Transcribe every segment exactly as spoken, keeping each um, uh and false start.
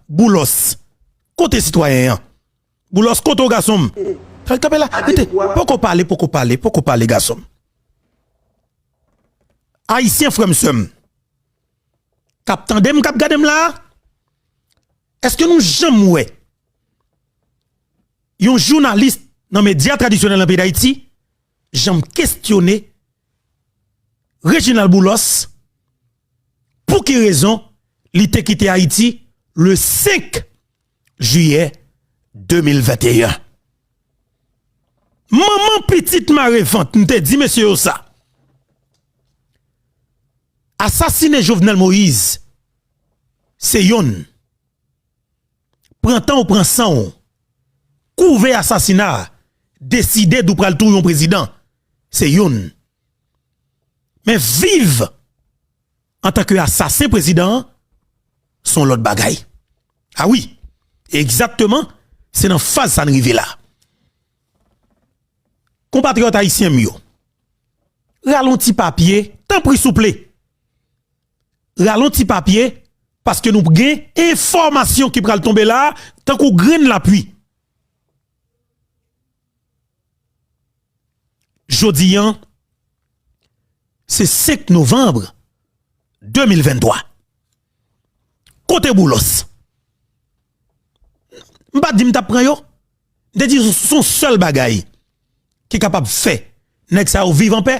Boulos, kote sitwayen an? Boulos, kote w, gason m? Kanpe la, rete. Poko pale, poko pale, poko pale, gason m. Ayisyen, frè m, sè m, k ap tande m, k ap gade m la, èske nou janm wè yon jounalis nan medya tradisyonèl nan peyi Dayiti janm kesyone Reginald Boulos, pou ki rezon li te kite Ayiti le senk jiyè de mil venteyen? Manman pitit mare vant, m te di mesye yo sa. Asasinen Jovenel Moïse, se yonn. Pran tan w, pran san w. Kouve asasina a, deside di w pral touye yon prezidan, se yonn. Men viv antanke asasen prezidan an, se yon lòt bagay. A wi, egzakteman, se nan faz sa n rive la. Konpatriyòt ayisyen m yo, rale yon ti papye, tanpri souple. Rale yon ti papye, paske nou gen enfòmasyon ki pral tonbe la, tankou grenn lapli. Jodi a, se senk novanm de mil venntwa. Kote Boulos? M pa t di m t ap pran yo. M te di se yon sèl bagay ki kapab fè nèg sa yo viv anpè,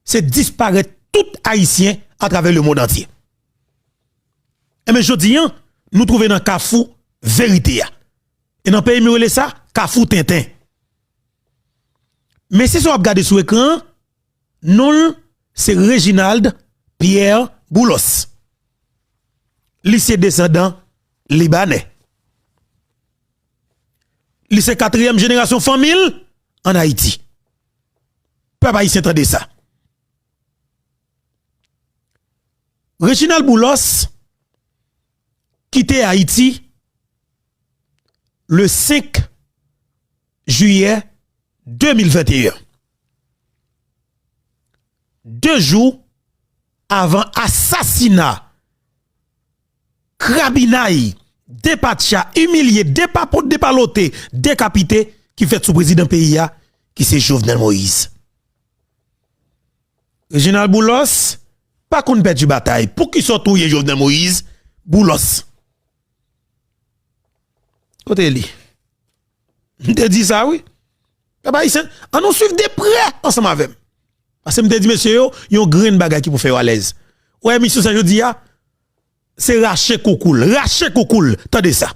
se disparèt tout Ayisyen atravè lemonn antye. Enben, jodi a, nou twouve nan kafou verite a. E nan peyi m, yo rele sa kafou tenten. Mesye sa w ap gade sou ekran an, non l se Reginald Pierre Boulos. Li se desandan libanè. Li se katriyèm jenerasyon fanmi l ann Ayiti. Pèp ayisyen, tande sa. Reginald Boulos kite Ayiti le senk jiyè de mil venteyen. De jou avan asasina, krabinay, depatcha, imilye, depapote, depalote, dekapite ki fèt sou prezidan peyi a, ki se Jovenel Moïse. Reginald Boulos pa konn pèdi batay. Poukisa w touye Jovenel Moïse, Boulos? Kote li? M te di sa, wi. Pèp ayisyen, ann nou swiv de prè ansanm avè m. Paske m te di mesye yo, yon grenn bagay ki pou fè yo alèz. Ou wè emisyon sa jodi a, se rache koukou l, rache koukou l. Tande sa.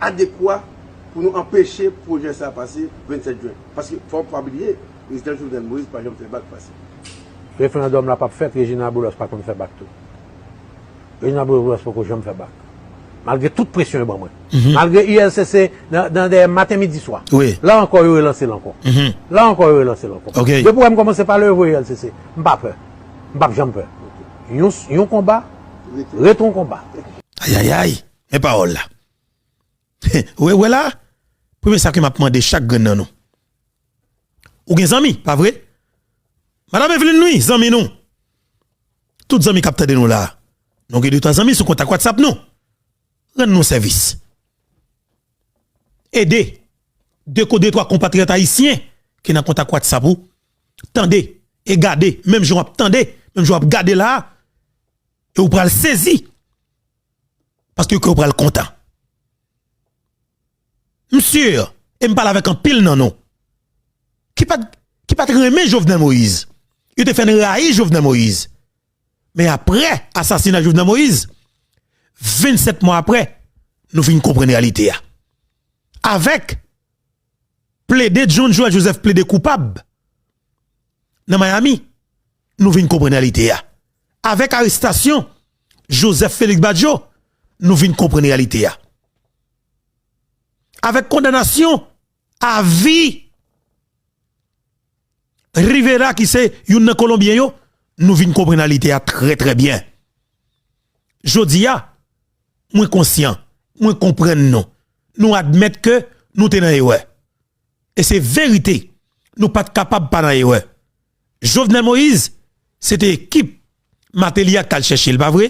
Adekwa pou nou anpeche pwojè sa a pase vennsèt jen. Paske fò w pa bliye, Prezidan Jovenel Moïse pa janm fè bak pase. Referandòm la p ap fèt, Reginald Boulos pa konn fè bak tou. Reginald Boulos poko janm fè bak. Malgre tout presyon yo ban mwen. Malgre U L C C nan, nan dèyè maten, midi, swa. La ankò, yo relanse l ankò. La ankò, yo relanse l ankò. Depi w wè m kòmanse pale, yo voye U L C C. M pa pè. M p ap janm pè. Yon, yon konba, rete yon konba. Ayayay, men pawòl la. Ou wè, ou wè la, premye sa ke m ap mande chak grenn nan nou. Ou gen zanmi, pa vre? Madanm Evelyne, wi, zanmi nou. Tout zanmi k ap tande nou la. Nou gen de twa zanmi sou kontak WhatsApp nou. Rann nou sèvis. Ede de ko de twa konpatriyòt ayisyen ki nan kontak WhatsApp ou. Tande e gade, menm jan w ap tande, menm jan w ap gade la a, e ou pral sezi. Paske kè w pral kontan. M si, e m pale avèk anpil nan nou, ki pa t, ki pa t renmen Jovenel Moïse. Yo te fè n rayi Jovenel Moïse. Men aprè asasina Jovenel Moïse, vennsèt mwa aprè, nou vin konprann reyalite a. Avèk plede John Joël Joseph plede koupab nan Miami, nou vin konprann reyalite a. Avèk arestasyon Joseph Félix Badio, nou vin konprann reyalite a. Avèk kondanasyon a vi Rivera, ki se youn nan Kolonbyen yo, nou vin konprann reyalite a trè, trè byen. Jodi a, mwen konsyan, mwen konprann nou. Nou admèt ke nou te nan erè. E se verite, nou pa t kapab pa nan erè. Jovenel Moïse, se te ekip Martelly a k t al chèche l, pa vre?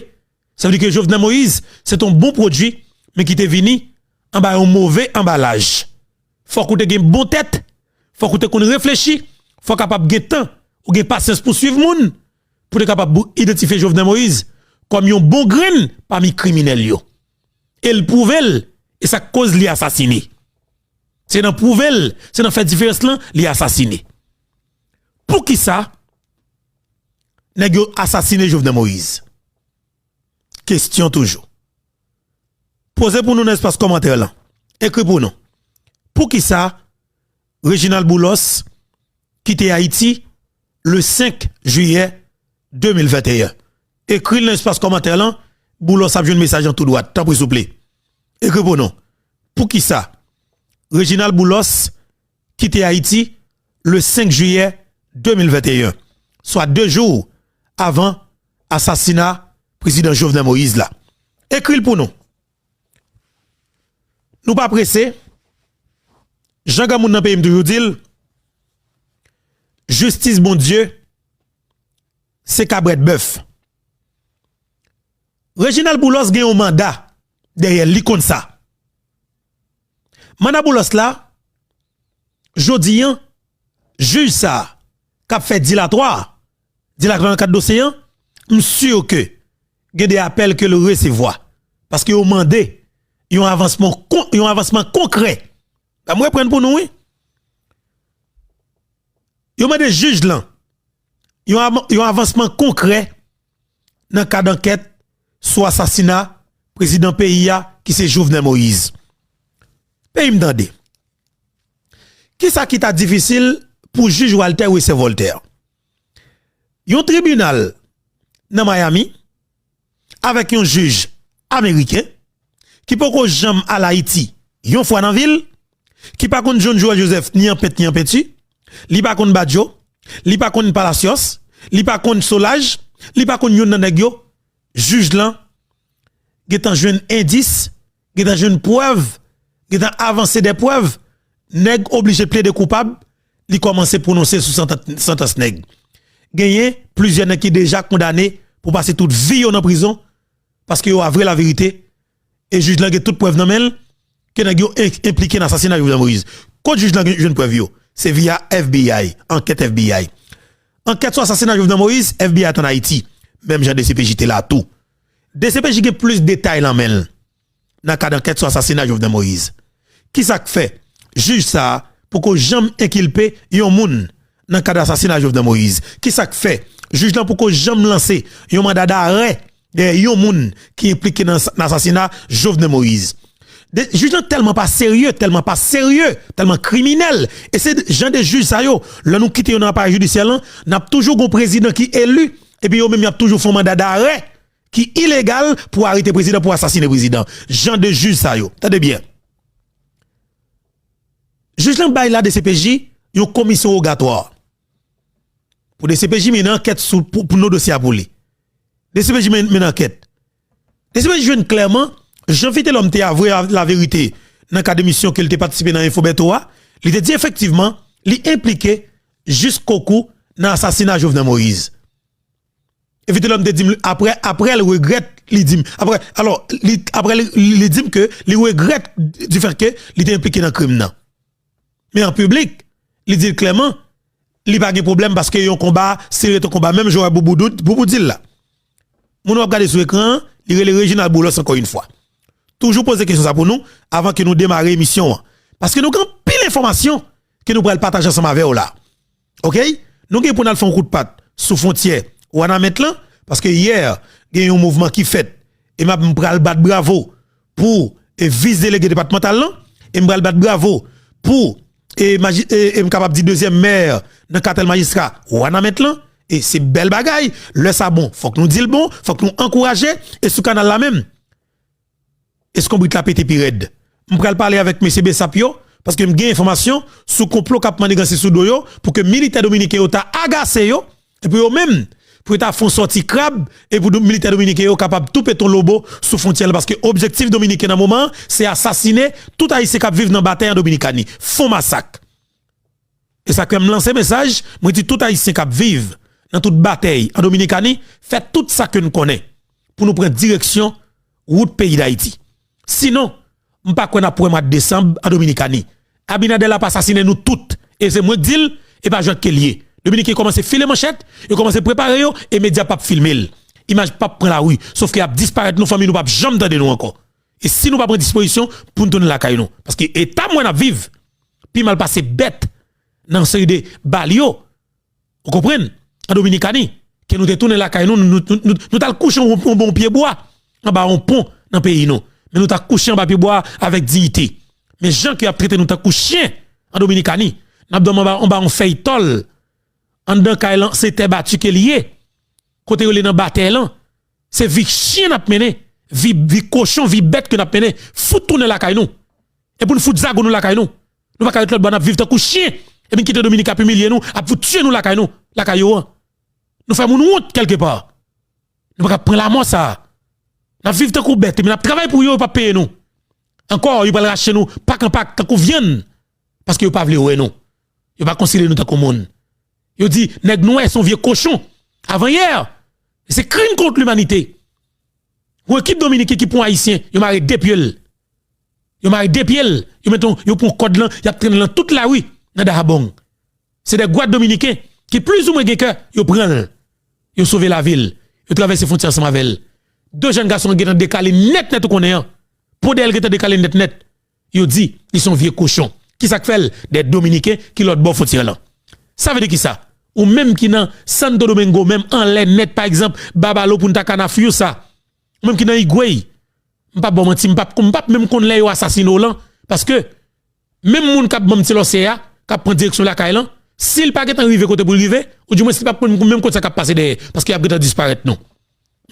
Sa vle di ke Jovenel Moïse, se te yon bon pwodui, men ki te vini anba yon move anbalaj. Fòk ou te gen bon tèt, fòk ou te konn reflechi, fòk w kapab gen tan, ou gen pasyans pou swiv moun, pou te kapab idantifye Jovenel Moïse kòm yon bon grenn pami kriminèl yo. E l pwouve l, e sa k koz li asasine. Se nan pwouve l, se nan fè diferans lan, li asasine. Poukisa nèg yo asasine Jovenel Moïse? Kesyon toujou. Poze pou nou nan espas kòmantè lan. Ekri pou nou. Poukisa Reginald Boulos kite Ayiti le senk jiyè de mil venteyen? Ekri l nan espas kòmantè lan. Boulos ap jwenn mesaj lan tou dwat. Tanpri, souple. Ekri pou nou. Poukisa Reginald Boulos kite Ayiti le senk jiyè de mil venteyen, swa de jou avan asasina prezidan Jovenel Moïse la? Ekri l pou nou. Nou pa prese. Jan granmoun nan peyi m toujou di l, jistis Bondye se kabrèt bèf. Reginald Boulos gen yon manda dèyè l, li konn sa. Manda Boulos la, jodi an, jij sa a k ap fè dilatwa, dilatwa nan kad dosye an, m si ke gen de apèl ke l resevwa. Paske yo mande yon avansman kon-, yon avansman konkrè. Ban m reprann pou nou, wi. Yo mande jij lan yon av-, yon avansman konkrè nan kad ankèt sou asasina prezidan peyi a, ki se Jovenel Moïse. Peyi m, tande. Kisa ki ta difisil pou jij Walter Wesser Voltaire? Yon tribinal nan Miami avèk yon jij ameriken ki poko janm al Ayiti yon fwa nan vi l, ki pa konn John Joël Joseph ni an pent ni an penti, li pa konn Badjo, li pa konn Palacios, li pa konn Solages, li pa konn youn nan nèg yo, jij lan gentan jwenn endis, gentan jwenn prèv, gentan avanse de prèv, nèg oblije plede koupab, li kòmanse pwononse sou santans, santans nèg. Genyen plizyè nèg ki deja kondane pou pase tout vi yo nan prizon, paske yo avwe laverite, e jij lan gen tout prèv nan men l, ke nèg yo en-, enplike nan asasina Jovenel Moïse. Kot jij lan gen, jwenn prèv yo? Se via F B I, ankèt F B I. Ankèt sou asasina Jovenel Moïse, F B I t ann Ayiti. Menm jan D C P J te la tou. D C P J gen plis detay lan men l nan kad ankèt sou asasina Jovenel Moïse. Kisa k fè jij sa a poko janm enkilpe yon moun nan kad asasina Jovenel Moïse? Kisa k fè jij lan poko janm lanse yon manda darè dèyè yon moun ki enplike nan, nan asasina Jovenel Moïse? De, jij lan tèlman pa serye, tèlman pa serye, tèlman kriminèl. E se jan de jij sa yo, lè nou kite yo nan aparèy jidisyè lan, n ap toujou gon prezidan ki eli, epi yo menm y ap toujou fè yon manda darè ki ilegal pou arete prezidan, pou asasine prezidan. Jan de jij sa yo. Tande byen. Jij lan bay la D C P J yon komisyon wogatwa pou D C P J mennen ankèt sou, pou, pou non dosye a pou li. D C P J men-, mennen ankèt. D C P J jwenn klèman, jan Vitelhomme te avwe a, laverite nan kad emisyon ke l te patisipe nan Info Bertho a, li te di efektivman, li enplike jiskokou nan asasina Jovenel Moïse. E Vitelhomme te di m, apre, apre l regrèt, li di m, apre, alò, li, apre li, li di m ke li regrèt di fèt ke li te enplike nan krim nan. Men an piblik, li di l klèman, li pa gen pwoblèm paske yon konba, se ret yon konba, menm jan w wè Boubou, Boubou di l la. Moun w ap gade sou ekran an, li rele Reginald Boulos ankò yon fwa. Toujou poze kesyon sa pou nou, avan ke nou demare emisyon an. Paske nou gen anpil enfòmasyon ke nou pral pataje ansanm avè w la. Oke? Nou gen pou n al fè yon kout pat sou fwontyè Wanament lan, paske yè, gen yon mouvman ki fèt, e m ap, m pral bat bravo pou, e, vis delege depatmantal lan, e m pral bat bravo pou, e, maji-, e, e m kapab di dezyèm mè nan katèl majistra Wanament lan, e se bèl bagay, lè sa bon, fòk nou di l bon, fòk nou ankouraje, e sou kanal la menm. Eskonbrit la pete pi rèd. M pral pale avèk mesye Bessap yo, paske m gen enfòmasyon sou konplo k ap maniganse sou do yo, pou ke militè dominiken yo ta agase yo, e pou yo menm, pou yo ta fè yon sòti krab, e pou do-, militè dominiken yo kapab tou pete yon lobo sou fwontyè la, paske objektif dominiken nan moman an, se asasine tout Ayisyen k ap viv nan batèy an Dominikani. Fè yon masak. E sa k fè m lanse mesaj, mwen di tout Ayisyen k ap viv nan tout batèy an Dominikani, fè tout sa ke n konnen pou nou pran direksyon wout peyi Dayiti. Sinon, m pa kwè n ap wè mwa desanm an Dominikani. Abinader ap asasinen nou tout. E se mwen k di l, e pa Jean Kelly. Dominiken kòmanse file manchèt, yo kòmanse prepare yo, e medya p ap filme l. Imaj p ap pran lari, sòf ke y ap disparèt nou, fanmi nou p ap janm tande nou ankò. E si nou pa pran dispozisyon pou n tounen lakay nou. Paske eta m wè n ap viv, pi mal pase bèt nan seri de bal yo, ou konprann? An Dominikani, ke nou te tounen lakay nou, nou, nou, nou, nou t al kouche yon, yon bon pye bwa anba yon pon nan peyi nou. Men nou t al kouche anba pye bwa avèk diyite. Men jan ke y ap trete nou tankou chen an Dominikani, n ap dòmi anba, anba yon fèy tòl, anndan kay lan, se tè bati ke l ye, kote yo rele nan batè lan, se vi chen n ap mennen, vi, vi kochon, vi bèt ke n ap mennen, fout tounen lakay nou. E pou n fout zago nou lakay nou. Nou pa ka ret lòt bò, n ap viv tankou chen. Epi n kite Dominik ap imilye nou, ap fout tiye nou lakay nou, lakay yo an. Nou fè moun wont kèlkepa. Nou pa ka pran lanmò sa a. N ap viv tankou bèt, epi n ap travay pou yo, yo p ap peye nou. Ankò, yo pral rache nou pak an pak, tankou vyann. Paske yo pa vle wè nou. Yo pa konsidere nou tankou moun. Yo di, nèg nwè se yon vye kochon. Avanyè, se krim kont limanite. Yon ekip dominiken ki pran yon ayisyen, yo mare de pye l. Yo mare de pye l, yo mete yon, yo pran kòd lan, y ap trennen l nan tout lari nan Dajabong. Se de gwad dominiken ki plizoumwen gen kè, yo pran l. Yo sove lavi l. Yo travèse fwontyè ansanm avè l. De jèn gason gentan dekale nèt nèt, ou konnen an. Po dèyè l gentan dekale nèt nèt. Yo di, li se yon vye kochon. Kisa k fè l? De dominiken ki lòt bò fwontyè lan. Sa vle di kisa? Ou menm ki nan Santo Domingo, menm anlè nèt, pa egzanp, Babalou, Punta Cana, Fiusa. Ou menm ki nan Higüey, m p ap ba w manti, m p ap, m p ap menm konn lè yo asasine w lan, paske menm moun k ap ban m ti lòsyè a, k ap pran direksyon lakay lan, si l pa gentan rive kote pou l rive, oudimwen si l p ap konn menm konn sa k ap pase dèyè, paske y ap gentan disparèt nou.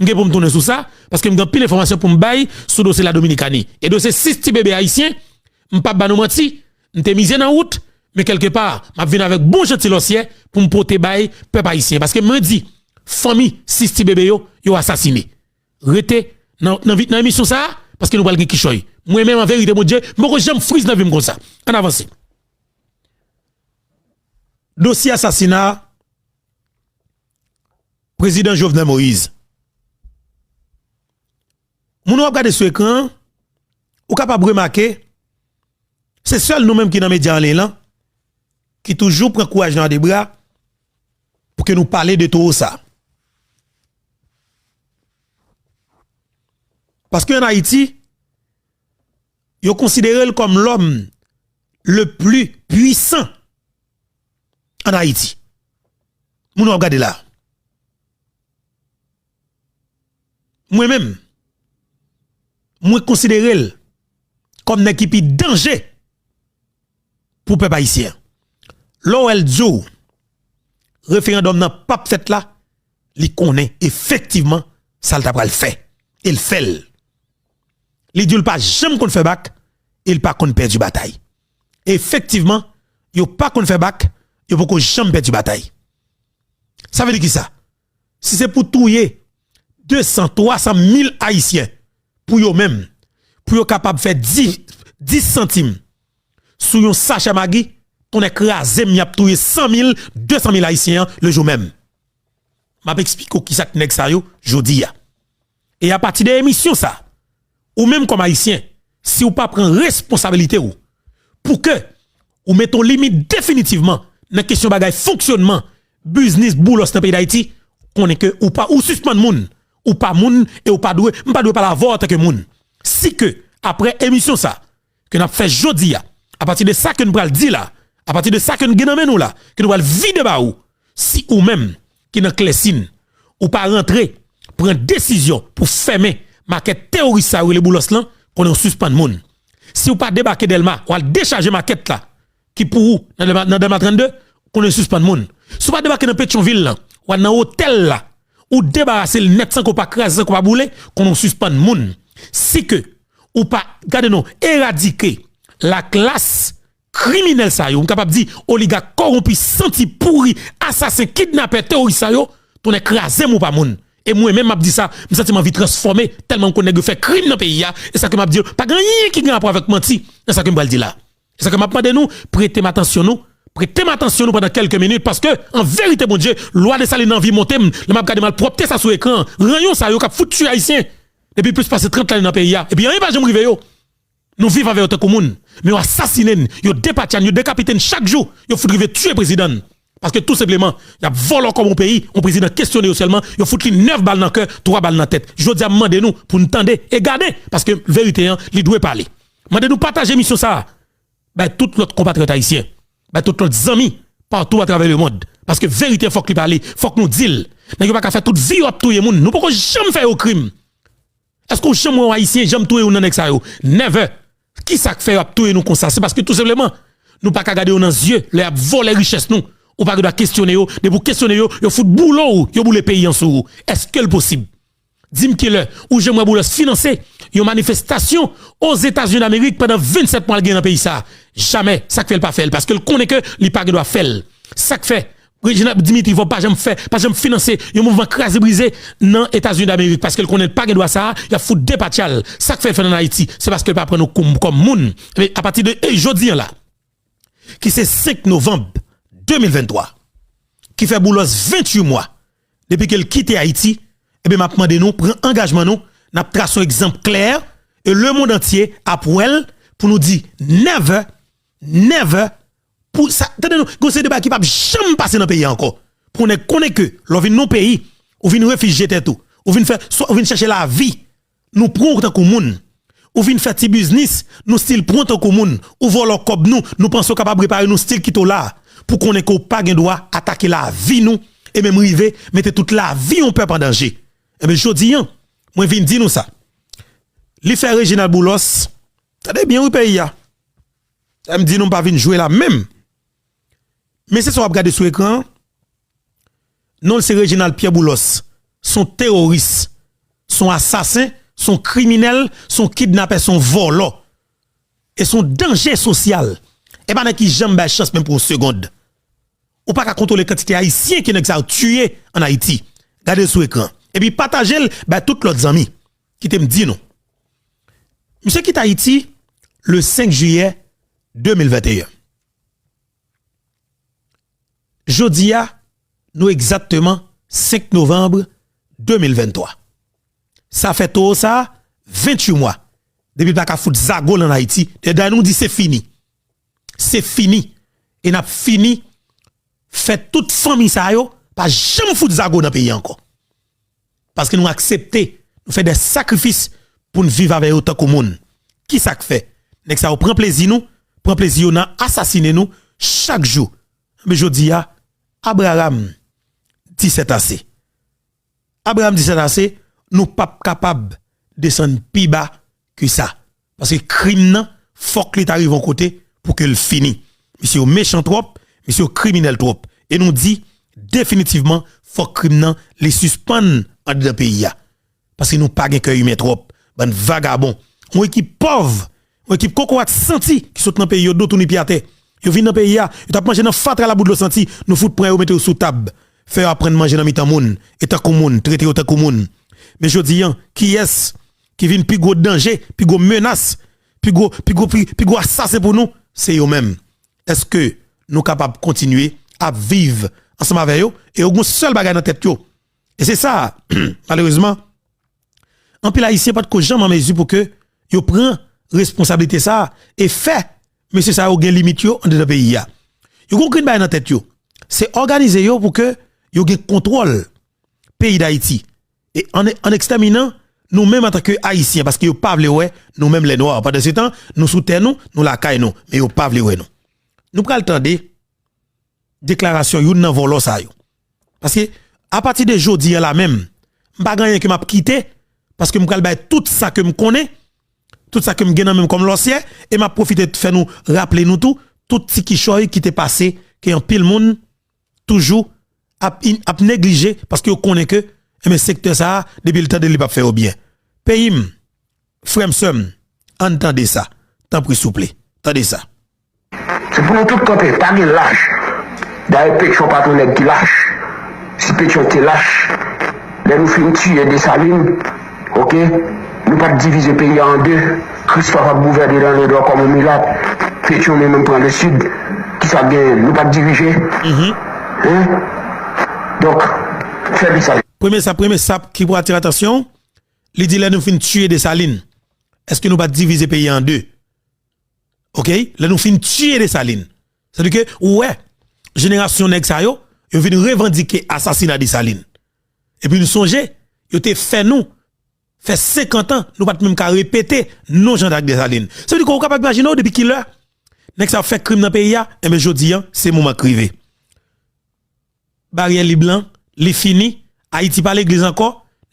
M gen pou m tounen sou sa, paske m gen anpil enfòmasyon pou m bay sou dosye la Dominikani. E dosye sis ti bebe ayisyen, m p ap ba nou manti, m te mize nan wout, men kèlkepa, m ap vin avèk bon jan ti lòsyè pou m pote bay pèp ayisyen. Paske mwen di, fanmi sis ti bebe yo, yo asasine. Rete nan, nan, vi- nan emisyon sa a, paske nou pral gen kichòy. Mwen menm, an verite, Bondye, m poko janm friz nan vi m konsa. Ann avanse. Dosye asasina Prezidan Jovenel Moïse. Moun w ap gade sou ekran an, ou kapab remake, se sèl nou menm ki nan medya an liy lan, ki toujou pran kouraj nan de bra pou ke nou pale de towo sa. Paske ann Ayiti, yo konsidere l kòm lòm le pli pwisan ann Ayiti. Moun w ap gade la. Mwen menm, mwen konsidere l kòm nèg ki pi danje pou pèp ayisyen an. Lè w wè l di w referandòm nan p ap fèt la, li konnen efektivman sa l ta pral fè. E l fè l. Li di w l pa janm konn fè bak e l pa konn pèdi batay. Efektivman, yo pa konn fè bak, yo poko janm pèdi batay. Sa vle di kisa? Si se pou touye de san, twa san mil Ayisyen pou yo menm, pou yo kapab fè dis, dis santim sou yon sachè magi, tonnè kraze m, y ap touye san mil, de san mil Ayisyen an le jou menm. M ap eksplike w kisa k nèg sa yo jodi a. E apati de emisyon sa, ou menm kòm Ayisyen, si w pa pran responsabilite w, pou ke ou mete yon limit definitivman nan kesyon bagay fonksyònman biznis Boulos nan peyi Dayiti, konnen ke ou pa, ou sispann moun, ou pa moun e ou pa dwe, m pa dwe pale avè w antanke moun. Si ke, apre emisyon sa, ke n ap fè jodi a, apati de sa ke n pral di la, apati de sa ke n gen nan men nou la, ke nou pral vide ba ou, si ou menm ki nan Klèsin, ou pa rantre, pran desizyon pou fèmen makèt teworis sa yo rele Boulos lan, konnen w sispann moun. Si w pa debake Dèlma, w al dechaje makèt la, ki pou ou nan Dèlma, nan Dèlma trannde, konnen w sispann moun. Si w pa debake nan Petyonvil lan, w al nan otèl la, ou debarase l nèt san ke w pa kraze, san ke w pa boule, konnen w sispann moun. Si ke ou pa, gade non, eradike laklas kriminèl sa yo, m kapab di oligak kòwonpi, santi, pouri, asasen, kidnapè, teworis sa yo, tonnè kraze m ou pa moun. E mwen menm m ap di sa, m santi m anvi transfòme, tèlman m konn nèg yo fè krim nan peyi a, e sa ke m ap di yo, pa gen anyen ki gen rapò avèk manti nan sa ke m pral di la. E sa ke m ap mande nou, prete m atansyon nou, Prete m atansyon nou pandan kèlke minit, paske, an verite, Bondye, lwa Desalin nan anvi monte m, lè m ap gade malpwòpte sa sou ekran, ranyon sa yo k ap fout tiye Ayisyen depi plis pase trant lane nan peyi a. Epi anyen pa janm rive yo. Nou viv avè yo tankou moun, men yo asasinen n, yo depatya n, yo dekapite n chak jou, yo fout rive tiye prezidan n. Paske tou senpleman, y ap vòlò kòb yon peyi, yon prezidan kesyone yo sèlman, yo fout li nèf bal nan kè, twa bal nan tèt. Jodi a, m mande nou pou n tande e gade, paske verite an, li dwe pale. Mande nou pataje emisyon sa a bay tout lòt konpatriyòt ayisyen, bay tout lòt zanmi patou atravè lemonn. Paske verite an fòk li pale, fòk nou di l. Nèg yo pa ka fè tout vi yo ap touye moun. Nou poko janm fè yo krim. Èske w janm wè yon Ayisyen janm touye youn nan nèg sa yo? Never! Kisa k fè y ap touye nou konsa? Se paske tou senpleman, nou pa ka gade yo nan zye lè y ap vòlè richès nou. Ou pa gen dwa kesyone yo. Depi w kesyone yo, yo fout boule w, yo boule peyi an sou ou. Èske l posib? Di m kilè ou janm wè Boulos finanse yon manifestasyon Ozetazini Damerik pandan vennsèt mwa l gen nan peyi sa a? Jamè. Sa k fè l pa fè l? Paske l konnen ke li pa gen dwa fè l. Sa k fè Reginald Dimitri Vorbe pa janm fè, pa janm finanse yon mouvman kraze brize nan Etazini Damerik, paske l konnen l pa gen dwa sa a, y ap fout depatya l. Sa k fè l fè l ann Ayiti? Se paske l pa pran nou koum, kòm moun. Men apati de, e, jodi a la, ki se senk novanm de mil venntwa, ki fè Boulos venntuit mwa depi ke l kite Ayiti, ebyen, m ap mande nou pran angajman nou, n ap trase yon egzanp klè, e lemonn antye ap wè l, pou nou di never, never, pou sa, tande non, gen yon seri de bagay ki p ap janm pase nan peyi a ankò. Pou nèg konnen ke lè w vin nan yon peyi, ou vin refijye tèt ou, ou vin fè, swa ou vin chèche lavi, nou pran w tankou moun. Ou vin fè ti biznis, nou still pran w tankou moun. Ou vòlò kòb nou, nou panse w kapab repare, nou still kite w la. Pou konnen ke w pa gen dwa atake lavi nou, e menm rive mete tout lavi yon pèp an danje. Ebyen, jodi a, mwen vin di nou sa. Li fè Reginald Boulos, tande byen wi peyi a. M di nou m pa vin jwe la menm. Mesye sa w ap gade sou ekran an, non l se Reginald Pierre Boulos. Se yon teworis, se yon asasen, se yon kriminèl, se yon kidnapè, se yon vòlò. E se yon danje sosyal. E pa nèg ki janm bay chans menm pou yon segonn. Ou pa ka kontwole kantite Ayisyen ke nèg sa yo tiye ann Ayiti. Gade l sou ekran. Epi pataje l bay tout lòt zanmi. Kite m di nou. Misye kite Ayiti le senk jiyè de mil venteyen. Jodi a, nou egzakteman senk novanm de mil venntwa. Sa fè towo sa a venntuit mwa depi l pa ka fout zago l ann Ayiti. Dayè nou di se fini. Se fini. E n ap fini fè tout fanmi sa yo pa janm fout zago nan peyi a ankò. Paske nou aksepte, nou fè de sakrifis pou n viv avè yo tankou moun. Kisa k fè? Nèg sa yo pran plezi nou, pran plezi yo nan asasinen nou chak jou. Men jodi a, Abraham di sètase. Abraham di sètase, nou p ap kapab desann pi ba ke sa. Paske krim nan, fòk li ta rive yon kote pou ke l fini. Misye yo mechan twòp, misye yo kriminèl twòp. E nou di, definitivman, fòk krim nan, li sispann anndan peyi a. Paske nou pa gen kè imen twòp. Bann vagabon. Yon ekip pòv, yon ekip kokorat santi ki sot nan peyi yo, do touni pye atè. Yo vin nan peyi a, yo t ap manje nan fatra, labou, dlo santi, nou fout pran yo mete yo sou tab. Fè yo aprann manje nan mitan moun, e tankou moun, trete yo tankou moun. Men jodi a, kiyès ki vin pi gwo danje, pi gwo menas, pi gwo, pi gwo, pi, pi gwo asasen pou nou? Se yo menm. Èske nou kapab kontinye ap viv ansanm avè yo? E yo gen yon sèl bagay nan tèt yo. E se sa, malerezman, anpil Ayisyen potko janm an mezi pou ke yo pran responsablite sa a e fè mesye sa yo gen limit yo andedan peyi a. Yo gen yon grenn bagay nan tèt yo. Se òganize yo pou ke yo gen kontwòl peyi Dayiti. E an, an ekstèminan nou menm antanke Ayisyen, paske yo pa vle wè nou menm lè nwa. Pandansetan, nou sou tè nou, nou lakay nou, men yo pa vle wè nou. Nou pral tande deklarasyon youn nan vòlò sa yo. Paske, apati de jodi a la menm, m pa gen anyen ke m ap kite, paske m pral bay tout sa ke m konnen, tout sa ke m gen nan men m kòm lòsyè, e m ap pwofite fè nou raple nou tou, tout ti kichòy ki te pase, ke anpil moun toujou ap, ap neglije, paske yo konnen ke, enben, sektè sa a, depi l tande li p ap fè yo byen. Peyi m, frè m, sè m, ann tande sa. Tanpri, souple, tande sa. Se pou nou tout kanpe, pa gen lach. Dayè, Petyon pa t yon nèg ki lach. Si Petyon te lach, lè nou fin tiye Desalin, oke, nou pa t divize peyi a an de. Krispa pa t gouvène nan Ledwa kòm yon milat. Petyon li menm pran Lesid. Kisa k genyen? Nou pa t dirije? Hein? Donk, fè mesaj. Premye sa, premye sa ki pou atire atansyon, li di lè nou fin tiye Desalin, èske nou pa t divize peyi a an de? Oke? Lè nou fin tiye Desalin. Sètadi ke, ou wè, jenerasyon nèg sa yo, yo vin revandike asasina Desalin. Epi nou sonje, yo te fè nou fè senkant an, nou pa t menm ka repete non Jean Jacques Dessalines. Sa vle di ke ou kapab imajine w depi kilè nèg sa ap fè krim nan peyi a, enben jodi a, se moman k rive. Baryè lib lan, li fini, Ayiti pa legliz ankò,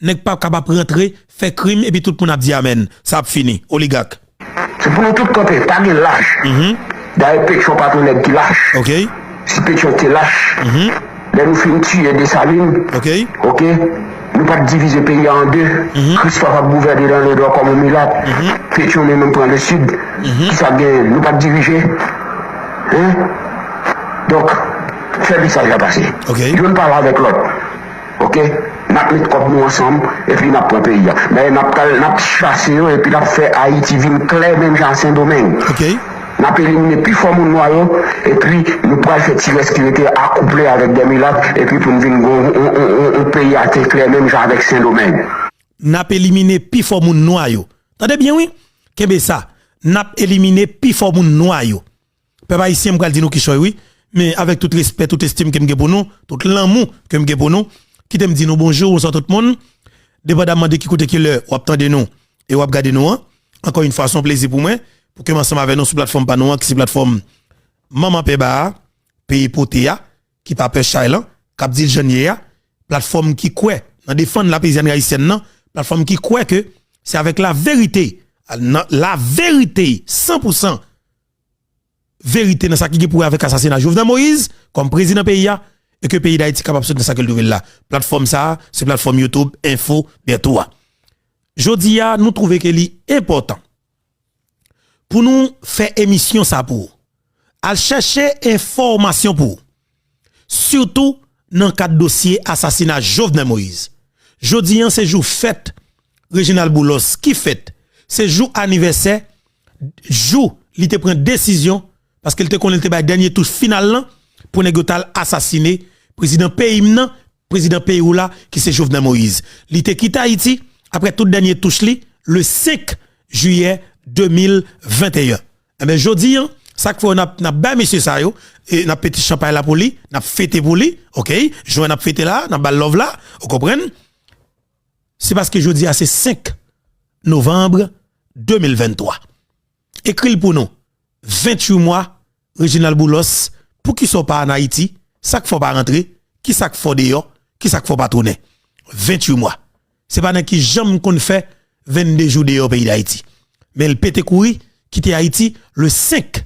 nèg p ap kapab rantre, fè krim, epi tout moun ap di amèn. Sa ap fini. Oligak. Se pou nou tout kanpe, pa gen lach. Dayè, Petyon pa t yon nèg ki lach. Si Petyon te lach, lè nou fin tiye Desalin, oke, nou pa t divize peyi a an de. Christophe ap gouvène nan Nòdwè kòm yon milat. Petyon li menm pran Lesid. Kisa k genyen? Nou pa t dirije. Hein? Donk, fè mesaj la pase. Youn pale avèk lòt. Oke? N ap met kòb nou ansanm, epi n ap pran peyi a. Men n ap kal, n ap chase yo, epi n ap fè Ayiti vin klè menm jan a Sendomeng. N ap elimine pi fò moun nwa yo, epi nou pral fè ti rès ki rete akouple avèk de milat, epi pou n vin gon yon, yon, yon, yon peyi a te klè menm jan avèk Sendomeng. N ap elimine pi fò moun nwa yo. Tande byen wi, kenbe sa. N ap elimine pi fò moun nwa yo. Pèp ayisyen, m pral di nou kichòy wi, men avèk tout respè, tout estim ke m gen pou nou, tout lanmou ke m gen pou nou, kite m di nou bonjou, bonswa tout moun, depandamman de ki kote, ki lè w ap tande nou e w ap gade nou an. Ankò yon fwa, se yon plezi pou mwen pou ke m ansanm avè nou sou platfòm pa nou an, ki se platfòm Manman Penba a, Peyi Pote a, ki pa pè chay lan, k ap di l jan l ye a, platfòm ki kwè nan defann lapeyizanri ayisyèn nan, platfòm ki kwè ke se avèk laverite, nan laverite, san pou san verite nan sa ki gen pou wè avèk asasina Jovenel Moïse kòm prezidan peyi a, e ke peyi Dayiti kapab soti nan sa ke l twouve l la. Platfòm sa a, se platfòm YouTube Info Bertho a. Jodi a, nou twouve ke li enpòtan pou nou fè emisyon sa pou ou. Al chèche enfòmasyon pou ou. Sitou nan kad dosye asasina Jovenel Moïse. Jodi a, se jou fèt Reginald Boulos ki fèt. Se jou anivèsè, jou li te pran desizyon, paske l te konnen l te bay dènye touch final lan pou nèg yo t al asasine prezidan peyi m nan, prezidan peyi w la, ki se Jovenel Moïse. Li te kite Ayiti, apre tout dènye touch li, le senk jiyè de mil venteyen. Enben, jodi a, sa k fè n ap, n ap bay mesye sa yo, e n ap pete chanpay la pou li, n ap fete pou li, oke? Jwè n ap fete la, n ap ba l love la, ou konprann? Se paske jodi a se senk novanm de mil venntwa. Ekri l pou nou. Venntuit mwa, Reginald Boulos, poukisa w pa ann Ayiti? Sa k fè w pa rantre? Kisa k fè w deyò? Kisa k fè w pa tounen? Venntuit mwa. Se pa nèg ki janm konn fè vennde jou deyò peyi Dayiti. Men l pete kouri, kite Ayiti le senk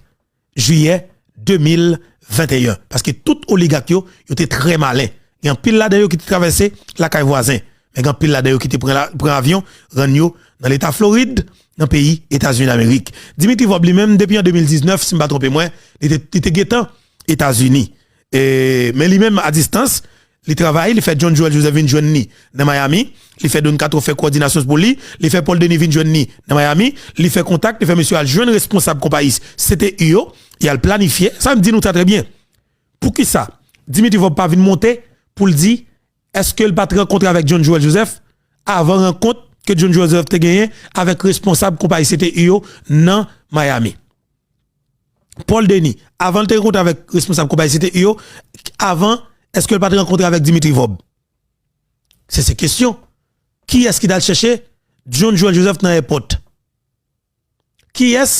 jiyè de mil venteyen. Paske tout oligak yo, yo te trè malen. Gen anpil ladan yo ki te travèse lakay vwazen. Men gen anpil ladan yo ki te pran la, pran avyon, rann yo nan leta Florid, nan peyi Etazini Damerik. Dimitri Vorbe li menm, depi an de mil diznèf, si m pa twonpe mwen, li te, li te gentan Etazini. E, men li menm, a distans, li travay, li fè John Joël Joseph vin jwenn li nan Miami, li fè Don Kato fè kowòdinasyon pou li, li fè Paul Denis vin jwenn li nan Miami, li fè kontak, li fè mesye al jwenn responsab konpayi C T U yo, y al planifye. Sa m di nou sa trè byen. Poukisa Dimitri Vorbe pa vin monte pou l di èske l pa t rankontre avèk John Joël Joseph avan rankont ke John Joël Joseph te genyen avèk responsab konpayi C T U yo nan Miami? Paul Denis, avan l te rankontre avèk responsab konpayi C T U yo, avan, èske l pa t rankontre avèk Dimitri Vorbe? Se, se kesyon. Kiyès ki t al chèche John Joël Joseph nan èpòt? Kiyès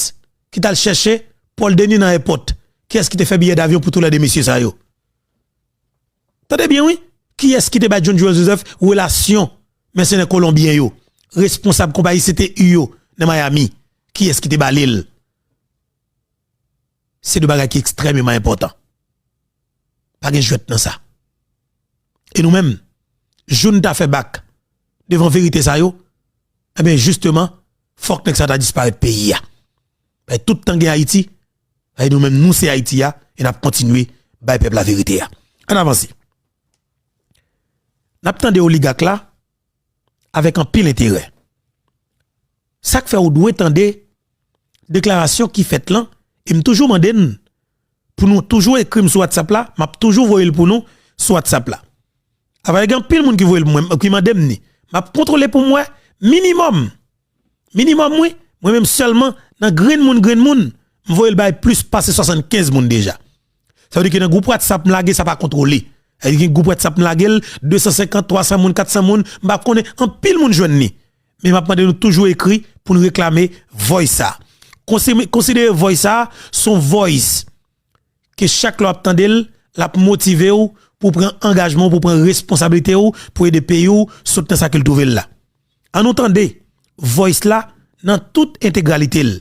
ki t al chèche Paul Denis nan èpòt? Kiyès ki te fè biyè davyon pou toulède mesye sa yo? Tande byen wi. Kiyès ki te bay John Joël Joseph relasyon mèsenè kolonbyen yo, responsab konpayi C T U yo nan Miami? Kiyès ki te ba li l? Se de bagay ki ekstrèmeman enpòtan. Pa gen jwèt nan sa. E nou menm, jou n ta fè bak devan verite sa yo, enben, jisteman, fòk nèg sa ta disparèt peyi a. Paske tout tan gen Ayiti, paske nou menm, nou se Ayiti a, e n ap kontinye bay pèp la verite a. Ann avanse. N ap tande oligak la avèk anpil enterè. Sa k fè ou dwe tande deklarasyon ki fèt lan, e m toujou mande n, pou nou toujou ekri m sou WhatsApp la, m ap toujou voye l pou nou sou WhatsApp la. Avè gen anpil moun ki voye l pou mwen, ki mande m ni. M ap kontwole pou m wè minimòm. Minimòm, wi. Mwen menm sèlman, nan grenn moun, grenn moun, m voye l bay plis pase swasannkenz moun deja. Sa vle di ke nan gwoup WhatsApp m lage, sa pa kontwole. Sa vle di gen gwoup WhatsApp m lage l, de san senkant, twa san moun, kat san moun, m pa konnen, anpil moun jwenn li. Men m ap mande nou toujou ekri pou n reklame voice sa. Konsi-, konsidere voice sa, se yon voice ke chak lè w ap tande l, l ap motive w pou w pran angajman w, pou w pran responsablite w, pou ede peyi w sot nan sa ke l twouve l la. Ann nou tande voice la nan tout entegralite l.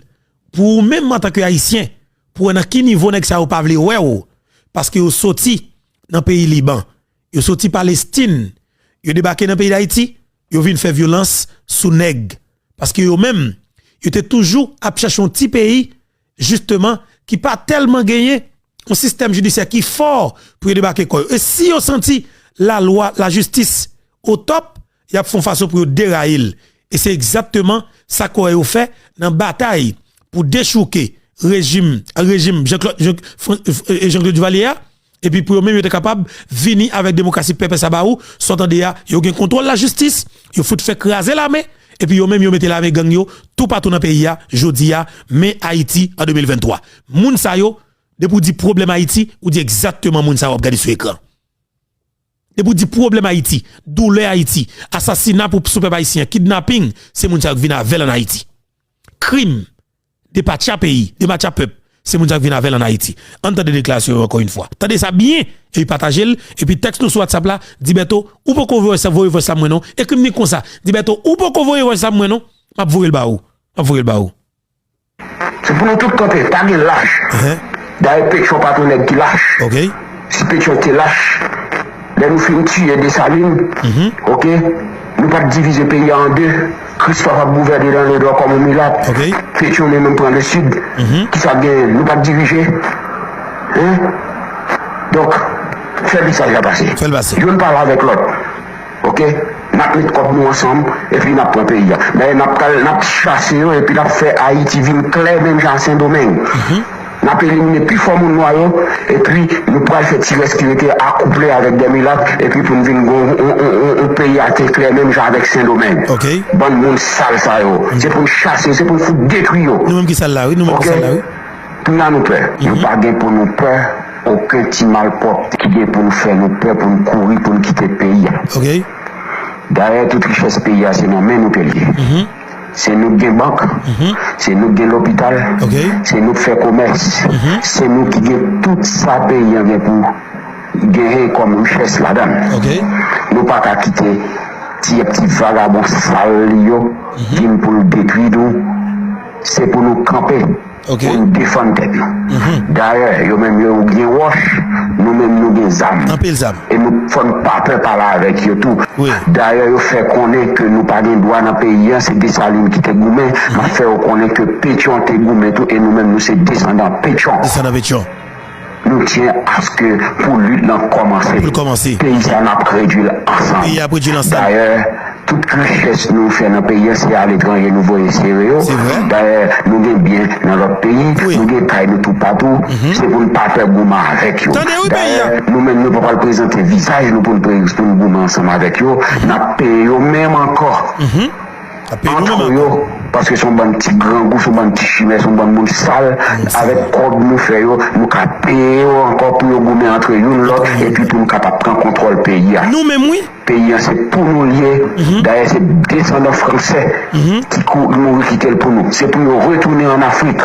Pou ou menm antanke Ayisyen, pou w wè nan ki nivo nèg sa yo pa vle wè w, paske yo soti nan peyi Liban, yo soti Palestin, yo debake nan peyi Dayiti, yo vin fè vyolans sou nèg. Paske yo menm, yo te toujou ap chèche yon ti peyi, jisteman, ki pa tèlman genyen yon sistèm jidisyè ki fò pou yo debake kò yo. E si yo santi lalwa, lajistis o top, y ap fè yon fason pou yo deraye l. E se egzakteman sa ke w wè yo fè nan batay pou dechouke rejim, rejim Jean-Claude, Jean, Fran- e Jean-Claude Duvalier a. Epi pou yo menm yo te kapab vini avèk demokrasi pèpè sa ba ou, sa w tande a, yo gen kontwòl lajistis, yo fout fè kraze lame, epi yo menm yo mete lame gang yo toupatou nan peyi a, jodi a, men Ayiti an de mil venntwa. Moun sa yo, depi w di pwoblèm Ayiti, ou di egzakteman moun sa yo w ap gade sou ekran. Depi w di pwoblèm Ayiti, doulè Ayiti, asasina pou, sou pèp ayisyen, kidnaping, se moun sa yo k vin avè l ann Ayiti. Krim, depatcha peyi, depatcha pèp, se moun sa yo k vin avè l ann Ayiti. Ann tande deklarasyon yo ankò yon fwa. Tande sa byen, epi pataje l, epi tèks nou sou WhatsApp la, di Bèto, ou poko voye sa, voye voice la mwen non. Ekri m li konsa, di Bèto, ou poko voye voice la mwen non. M ap voye l ba ou. M ap voye l ba ou. Se pou nou tout kanpe, pa gen laj. Dayè Petyon pa t yon nèg ki lach. Si Petyon te lach, lè nou fin tiye Desalin, oke, nou pa t divize peyi a an de. Kristòf ap gouvène nan ledwa kòm yon milat. Petyon li menm pran lesid. Kisa k genyen? Nou pa t dirije. Hein? Donk, fè mesaj la pase. Youn pale avèk lòt. Oke? N ap met kòb nou ansanm, epi n ap pran peyi a. Dayè, n ap pral, n ap chase yo, epi n ap fè Ayiti vin klè menm jan a Sendomeng. N ap elimine pi fò moun nwa yo, epi nou pral fè ti rès ki rete akouple avèk dè milat, epi pou n vin gon yon, yon, yon, yon peyi a te klè menm jan avèk Sendomeng. Bann moun sal sa yo. Se pou n chase yo, se pou n fout detwi yo. Nou menm ki sal la, wi. Nou menm ki sal la, wi. Kounya nou pè. Nou pa gen pou nou pè okenn ti malpwòpte ki gen pou nou fè nou pè pou n kouri pou n kite peyi a. Dayè tout richès peyi a se nan men nou ke l ye. Se nou k gen bank, se nou k gen lopital, se nou k fè komès, se nou ki gen tout sa peyi an gen pou genyen kòm richès ladan l. Nou pa ka kite ti, ti vagabon sal li yo vin pou l detwi nou. Se pou nou kanpe. Pou n defann tèt nou. Dayè, yo menm yo gen wòch, nou menm nou gen zam. E nou fò n pa pè pale avèk yo tou. Dayè, yo fè konnen ke nou pa gen dwa nan peyi a, se Desalin ki te goumen. M ap fè yo konnen ke Petyon te goumen tou, e nou menm nou se desandan Petyon. Nou tyen aske pou lit lan kòmanse. Peyi sa n ap redwi l ansanm. Dayè, tout richès nou fè nan peyi a, se aletranje nou voye sere yo. Dayè, nou gen byen nan lòt peyi, nou gen kay nou toupatou. Se pou n pa pè goumen avèk yo. Dayè, nou menm nou pa pral prezante vizaj nou pou n pre- pou n goumen ansanm avèk yo. N ap peye yo menm ankò. Ant yo, paske se yon bann ti grangou, se yon bann ti chimè, se yon bann moun sal. Avèk kòb nou fè yo, nou ka peye yo ankò pou yo goumen antre youn lòt, epi pou nou kapab pran kontwòl peyi a. Nou menm, wi. Peyi a se pou nou l ye. Dayè, se desandan franse ki kou- mouri kite l pou nou. Se pou yo retounen ann Afrik.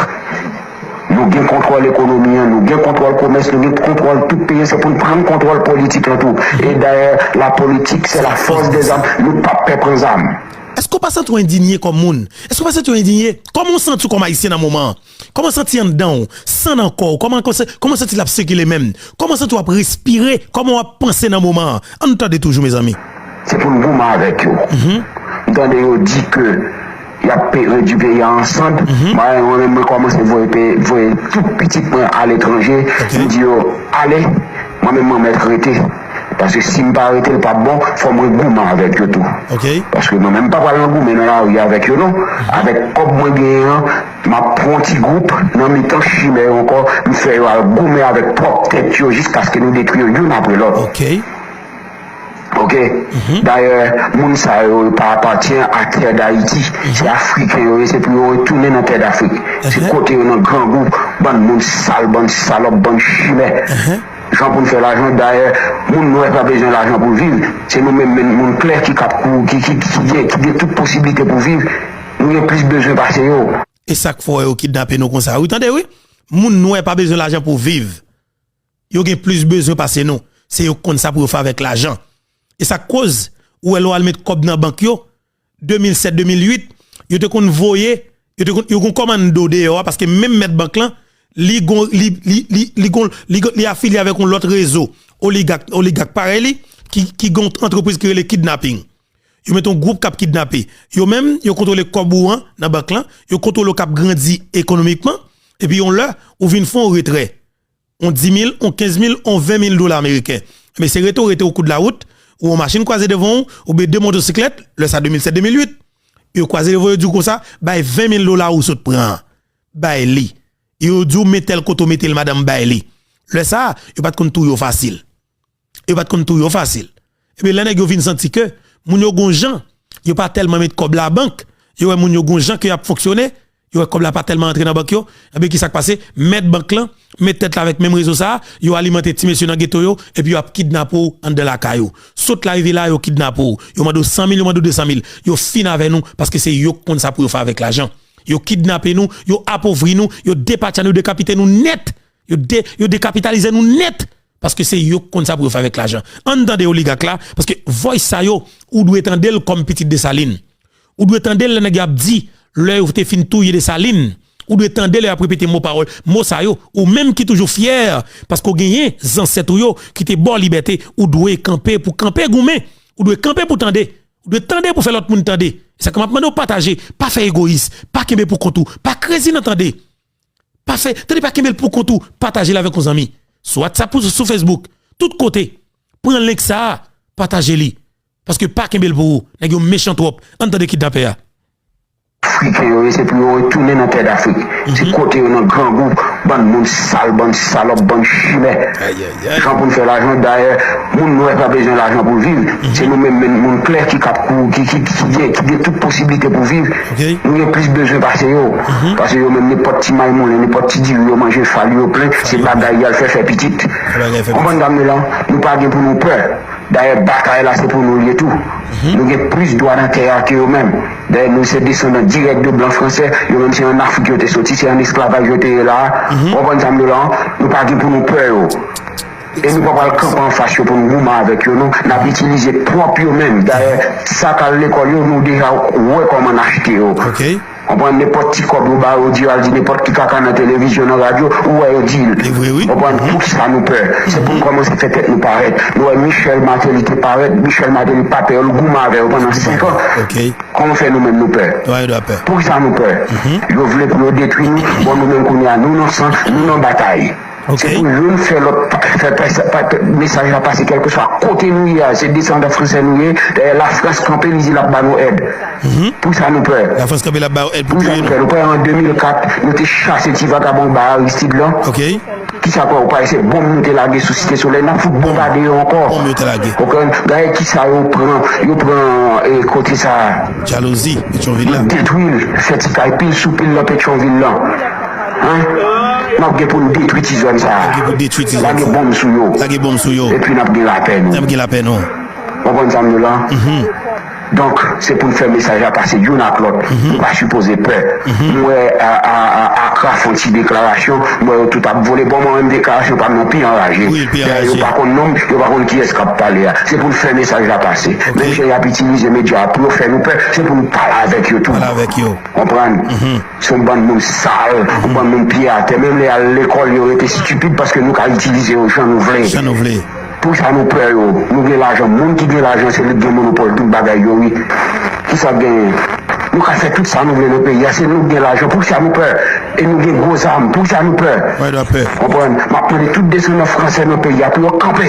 Nou gen kontwòl ekonomi an, nou gen kontwòl komès, nou gen kontwòl tout peyi an. Se pou n pran kontwòl politik lan tou. E dayè, la politique, c'est la force des armes. Nou p ap pè pran zam. Èske w pa santi w endinye kòm moun? Èske w pa santi w endinye? Kòman w santi w kòm Ayisyen nan moman an? Kòman w santi anndan w? San nan kò w? Kòman, kòman w santi l ap sikile menm? Kòman w santi w ap respire? Kòman w ap panse nan moman an? Ann tande toujou, mezanmi. Se pou n goumen avèk yo. M tande yo di ke y ap pe- redwi peyi a an sann. Mwen, mwen menm, mwen kòmanse voye pe- voye tout pitit mwen aletranje. M di yo, ale, mwen menm, mwen mèt rete. Paske si m pa rete, l p ap bon, fò mwen goumen avèk yo tou. Paske mwen menm, m pa pral nan goumen nan lari avèk yo, non. Avèk kòb mwen genyen an, m ap pran yon ti gwoup nan mitan chimè yo ankò, m fè yo al goumen avèk pwòp tèt yo, jiskaske nou detwi yo youn apre lòt. Oke? Dayè, moun sa yo, yo pa apatyen a tè Dayiti. Se Afriken yo ye, se pou yo retounen nan tè Dafrik. Se kote yo nan grangou, bann moun sal, bann salòp, bann chimè. Jan pou n fè lajan, dayè, moun nwè pa bezwen lajan pou l viv. Se nou menm, menm moun klè ki kab kou-, ki, ki, ki gen, ki gen tout posiblite pou viv. Nou gen plis bezwen pase yo. E sa k fè yo kidnape nou konsa, wi, tande, wi. Moun nwè pa bezwen lajan pou viv. Yo gen plis bezwen pase nou. Se yo k konn sa pou yo fè avèk lajan. E sa k koz, ou wè lè w al met kòb nan bank yo, de mil sèt, de mil uit, yo te konn voye, yo te konn, yo gon kòmando deyò a, paske menm mèt bank lan, li gon, li, li, li, li gon, li gon, li afilye avèk yon lòt rezo oligak, oligak parèy li, ki, ki gon antrepriz ki rele kidnaping. Yo met yon gwoup k ap kidnape. Yo menm, yo kontwole kòb ou an nan bank lan, yo kontwole w k ap grandi ekonomikman, epi yon lè, ou vin fè yon retrè. On di mil, on kenz mil, on ven mil dola ameriken. Men se rete w rete o kou de la wout, ou on machin kwaze devan w, oubyen de motosiklèt, lè sa de mil sèt, de mil uit. Yo kwaze devan w, yo di w konsa, bay ven mil dola ou sot pran an. Bay li. Yo di w men tèl kote w mete l, madanm, bay li. Lè sa, yo pa t konn touye w fasil. Yo pa t konn touye w fasil. Ebyen, lè nèg yo vin santi ke moun yo gon jan, yo pa tèlman met kòb labank, yo wè moun yo gon jan ke y ap fonksyone, yo wè kòb la pa tèlman antre nan bank yo, ebyen, ki sa k pase? Mèt bank lan met tèt la avèk menm rezo sa a, yo alimante ti mesye nan geto yo, epi yo ap kidnape w anndan lakay ou. Sot la rive la, yo kidnape w. Yo mande w san mil, yo mande w de san mil. Yo fin avè nou, paske se yo k konn sa pou yo fè avèk lajan. Yo kidnape nou, yo apovri nou, yo depatcha nou, yo dekapite nou nèt. Yo de-, yo dekapitalize nou nèt. Paske se yo k konn sa pou yo fè avèk lajan. Ann tande oligak la, paske voice sa yo, ou dwe tande l kòm pitit Desalin. Ou dwe tande l lè nèg yo ap di, lè yo te fin touye Desalin. Ou dwe tande lè y ap repete mo pawòl. Mo sa yo, ou menm ki toujou fyè, paske w genyen zansèt ou yo ki te ba w libète, ou dwe kanpe pou kanpe goumen. Ou dwe kanpe pou tande. Ou dwe tande pou fè lòt moun tande. E sa k m ap mande w pataje, pa fè egoyis, pa kenbe pou kont ou, pa krezi nan tande. Pa fè, tande, pa kenbe l pou kont ou, pataje l avèk yon zanmi. Sou WhatsApp ou sou Facebook, tout kote. Pran link sa a, pataje li. Paske pa kenbe l pou ou. Nèg yo mechan twòp. Ann tande kidnapè a. Afriken yo ye, se pou yo retounen nan tè Dafrik. Se kote yo nan grangou, bann moun sal, bann salòp, bann chimè. Jan pou n fè lajan, dayè, moun nwè pa bezwen lajan pou l viv. Se nou menm, menm moun klè ki kab kou-, ki, ki, ki gen, ki gen tout posiblite pou viv. Nou gen plis bezwen pase yo. Pase yo menm, nenpòt ti may moulen, nenpòt ti diri yo manje, fal yo plen, se bagay y al fè, fè pitit. Konprann sa m di w la? Nou pa gen pou nou pè. Dayè, batay la, se pou nou l ye tou. Nou gen plis dwa nan tè a ke yo menm. Dayè, nou se desandan dirèk de blan fransè. Yo menm, se ann Afrik yo te soti, se ann esklavaj yo te ye la a. Ou konprann sa m di w la? Nou pa gen pou nou pè yo. E nou pa pral kanpe anfas yo pou n goumen avèk yo, non. N ap itilize pwòp yo menm. Dayè, sa k al lekòl yo, nou deja wè kòman n achte yo. Konprann, nenpòt ti kòb yo ba yo, di yo al di nenpòt ki kaka nan televizyon, nan radyo, ou wè yo di l. Konprann, poukisa nou pè? Se pou n kòmanse fè tèt nou parèt. Nou wè Michel Martelly te parèt, Michel Martelly pa pè yo, l goumen avè yo pandan senk an. Kòman fè nou menm nou pè? Poukisa nou pè? Yo vle pou yo detwi nou, bon, nou menm kounye a, nou nan san, nou nan batay. Se pou youn fè lòt pa-, fè, fè, fè, fè mesaj la pase kèlkeswa kote nou ye a, se desandan fransè nou ye, dayè Lafrans kanpe, li di l ap ba nou èd. Poukisa nou pè? Lafrans kanpe, l ap ba yo èd pou touye nou. Poukisa nou pè? Nou pè an de mil kat, nou te chase ti vagabon ba Aristide lan. Kisa pè ou pa wè se bonm nou te lage sou Site Solèy, n ap fout bonbade yo ankò. Bonm yo te lage. Ou konprann? Dayè kisa yo pran, yo pran, eh, kote sa a. Jalouzi, Petyonvil la. Yo detwi l, fè ti kay pil sou pil nan Petyonvil lan. Hein? N ap gen pou n detwi ti zòn sa a. N ap gen pou detwi ti zòn sa a. Lage bonm sou yo. Lage bonm sou yo. Epi n ap gen lapè nou. N ap gen lapè nou. Konprann sa m di w la? Donk, se pou n fè mesaj la pase youn ak lòt. Nou pa sipoze pè. M wè a, a, a, Akra fè yon ti deklarasyon, m wè yo tout ap vole. Bon, mwen menm deklarasyon pa m nan pi anraje. Dayè, yo pa konn non m, yo pa konn kiyès k ap pale a. Se pou n fè mesaj la pase. Menm jan y ap itilize medya a pou yo fè nou pè, se pou n pale avèk yo tou. Pale avèk yo. Konprann? Se yon bann moun sal, yon bann moun pye atè. Menm lè y al lekòl, yo rete estipid paske nou ka itilize yo jan nou vle. Jan nou vle. Poukisa nou pè yo? Nou gen lajan. Moun ki gen lajan, se li k gen monopòl tout bagay yo, wi. Kisa k genyen? Nou ka fè tout sa nou vle nan peyi a, se nou k gen lajan. Poukisa nou pè? E nou gen gwo zam. Poukisa nou pè? Konprann? M ap mande tout desandan fransè nan peyi a pou yo kanpe.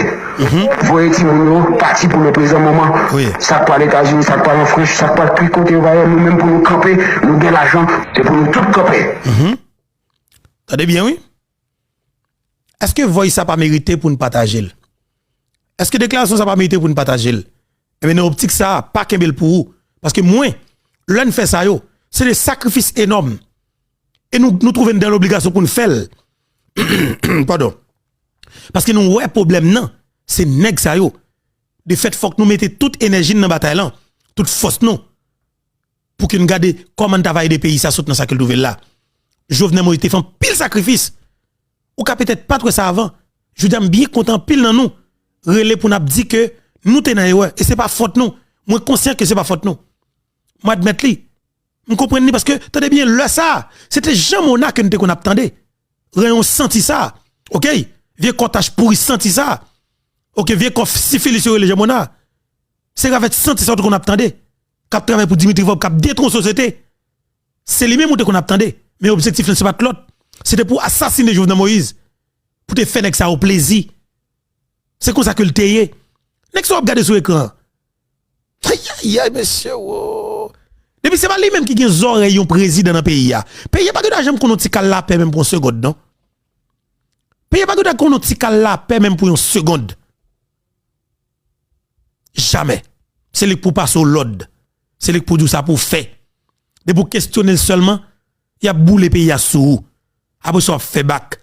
Voye timoun yo pati pou le prezan moman. Sa k pral Etazini, sa k pral an Frans, sa k pral ki kote yo va ye, nou menm pou nou kanpe, nou gen lajan, se pou nou tout kanpe. Tande byen, wi. Èske voice sa pa merite pou n pataje l? Èske deklarasyon sa pa merite pou n pataje l? Ebyen, nan optik sa, pa kenbe l pou ou. Paske mwen, lè n fè sa yo, se de sakrifis enòm. E nou, nou twouve n dan lobligasyon pou n fè l. Padon. Paske nou wè pwoblèm nan, se nèg sa yo. De fèt, fòk nou mete tout enèji n nan batay lan, tout fòs nou, pou ke n gade kòman n ta va ede peyi sa sot nan sa ke l twouve l la. Jovenel Moïse te fè anpil sakrifis. Ou ka petèt pa t wè sa avan. Jodi a, m byen kontan anpil nan nou rele pou n ap di ke nou te nan erè. E se pa fòt nou. Mwen konsyan ke se pa fòt nou. Mwen admèt li. M konprann li paske, tande byen, lè sa a, se te Jean Mona ke n te konn ap tande. Reyon santi sa. Oke? Vye kò tach pouri santi sa. Oke, vye kò sifilis yo rele Jean Mona. Se ravèt santi sa w te konn ap tande. K ap travay pou Dimitri Vorbe, k ap detwon sosyete. Se li menm ou te konn ap tande. Men objektif lan se pa t lòt. Se te pou asasine Jovenel Moïse. Pou te fè nèg sa yo plezi. Se konsa ke l te ye. Nèg sa w ap gade sou ekran an. Ayayay, mesye, wo. Depi se pa li menm ki gen zòrèy yon prezidan nan peyi a. Peyi a pa gen dwa janm konn yon ti kal lapè menm pou yon segond, non. Peyi a pa gen dwa konn yon ti kal lapè menm pou yon segond. Jamè. Se li k pou pase w lòd. Se li k pou di w sa pou w fè. Depi w kesyone l sèlman, y ap boule peyi a sou ou. Apre sa, w ap fè bak.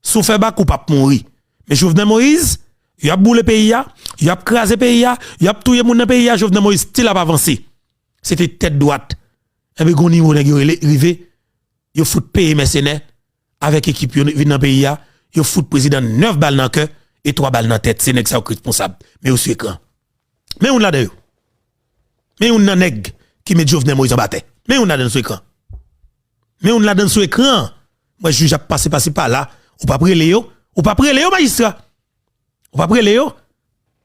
Si w fè bak, ou p ap mouri. Men Jovenel Moïse, y ap boule peyi a, y ap kraze peyi a, y ap touye moun nan peyi a, Jovenel Moïse still ap avanse. Se te tèt dwat. Enben, gon nivo nèg yo rele, rive, yo fout peye mèsenè avèk ekip yo vin nan peyi a, yo fout prezidan nèf bal nan kè e twa bal nan tèt. Se nèg sa yo k responsab. Men yo sou ekran. Men youn ladan yo. Men youn nan nèg ki met Jovenel Moïse anba tè. Men youn ladan sou ekran. Men youn ladan sou ekran. M wè jij ap pase pase pa la. Ou p ap rele yo. Ou p ap rele yo, majistra. Ou p ap rele yo.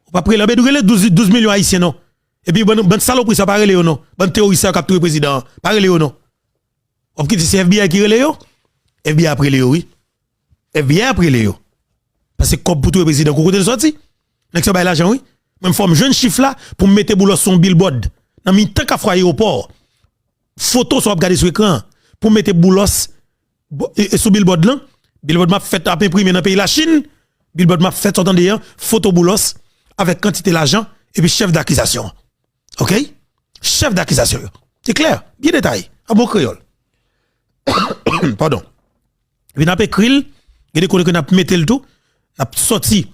Ou p ap rele yo. Bedou rele douz, douz milyon ayisyen non. Epi bann, bann salopri sa pa rele yo non. Bann teworis sa yo k ap touye prezidan an. Pa rele yo non. W ap kite se FBI ki rele yo? FBI ap rele yo wi. FBI ap rele yo. Paske kòb pou touye prezidan kou kote l sòti? Nèg sa yo bay lajan wi. Mwen m fò m jwenn chif la pou m mete Boulos sou yon billboard nan mitan Kafou Ayewopò. Foto sa w ap gade sou ekran an pou m mete Boulos e, e sou billboard lan. Billboard m ap fèt ap enprime nan peyi Lachin. Billboard m ap fèt sa w tande an, foto Boulos avèk kantite lajan epi chèf dakizasyon an. Oke? Chèf dakizasyon yo. Se klè, byen detaye, an bon kreyòl. Padon. Epi n ap ekri l, gen de kote ke n ap mete l tou, n ap sòti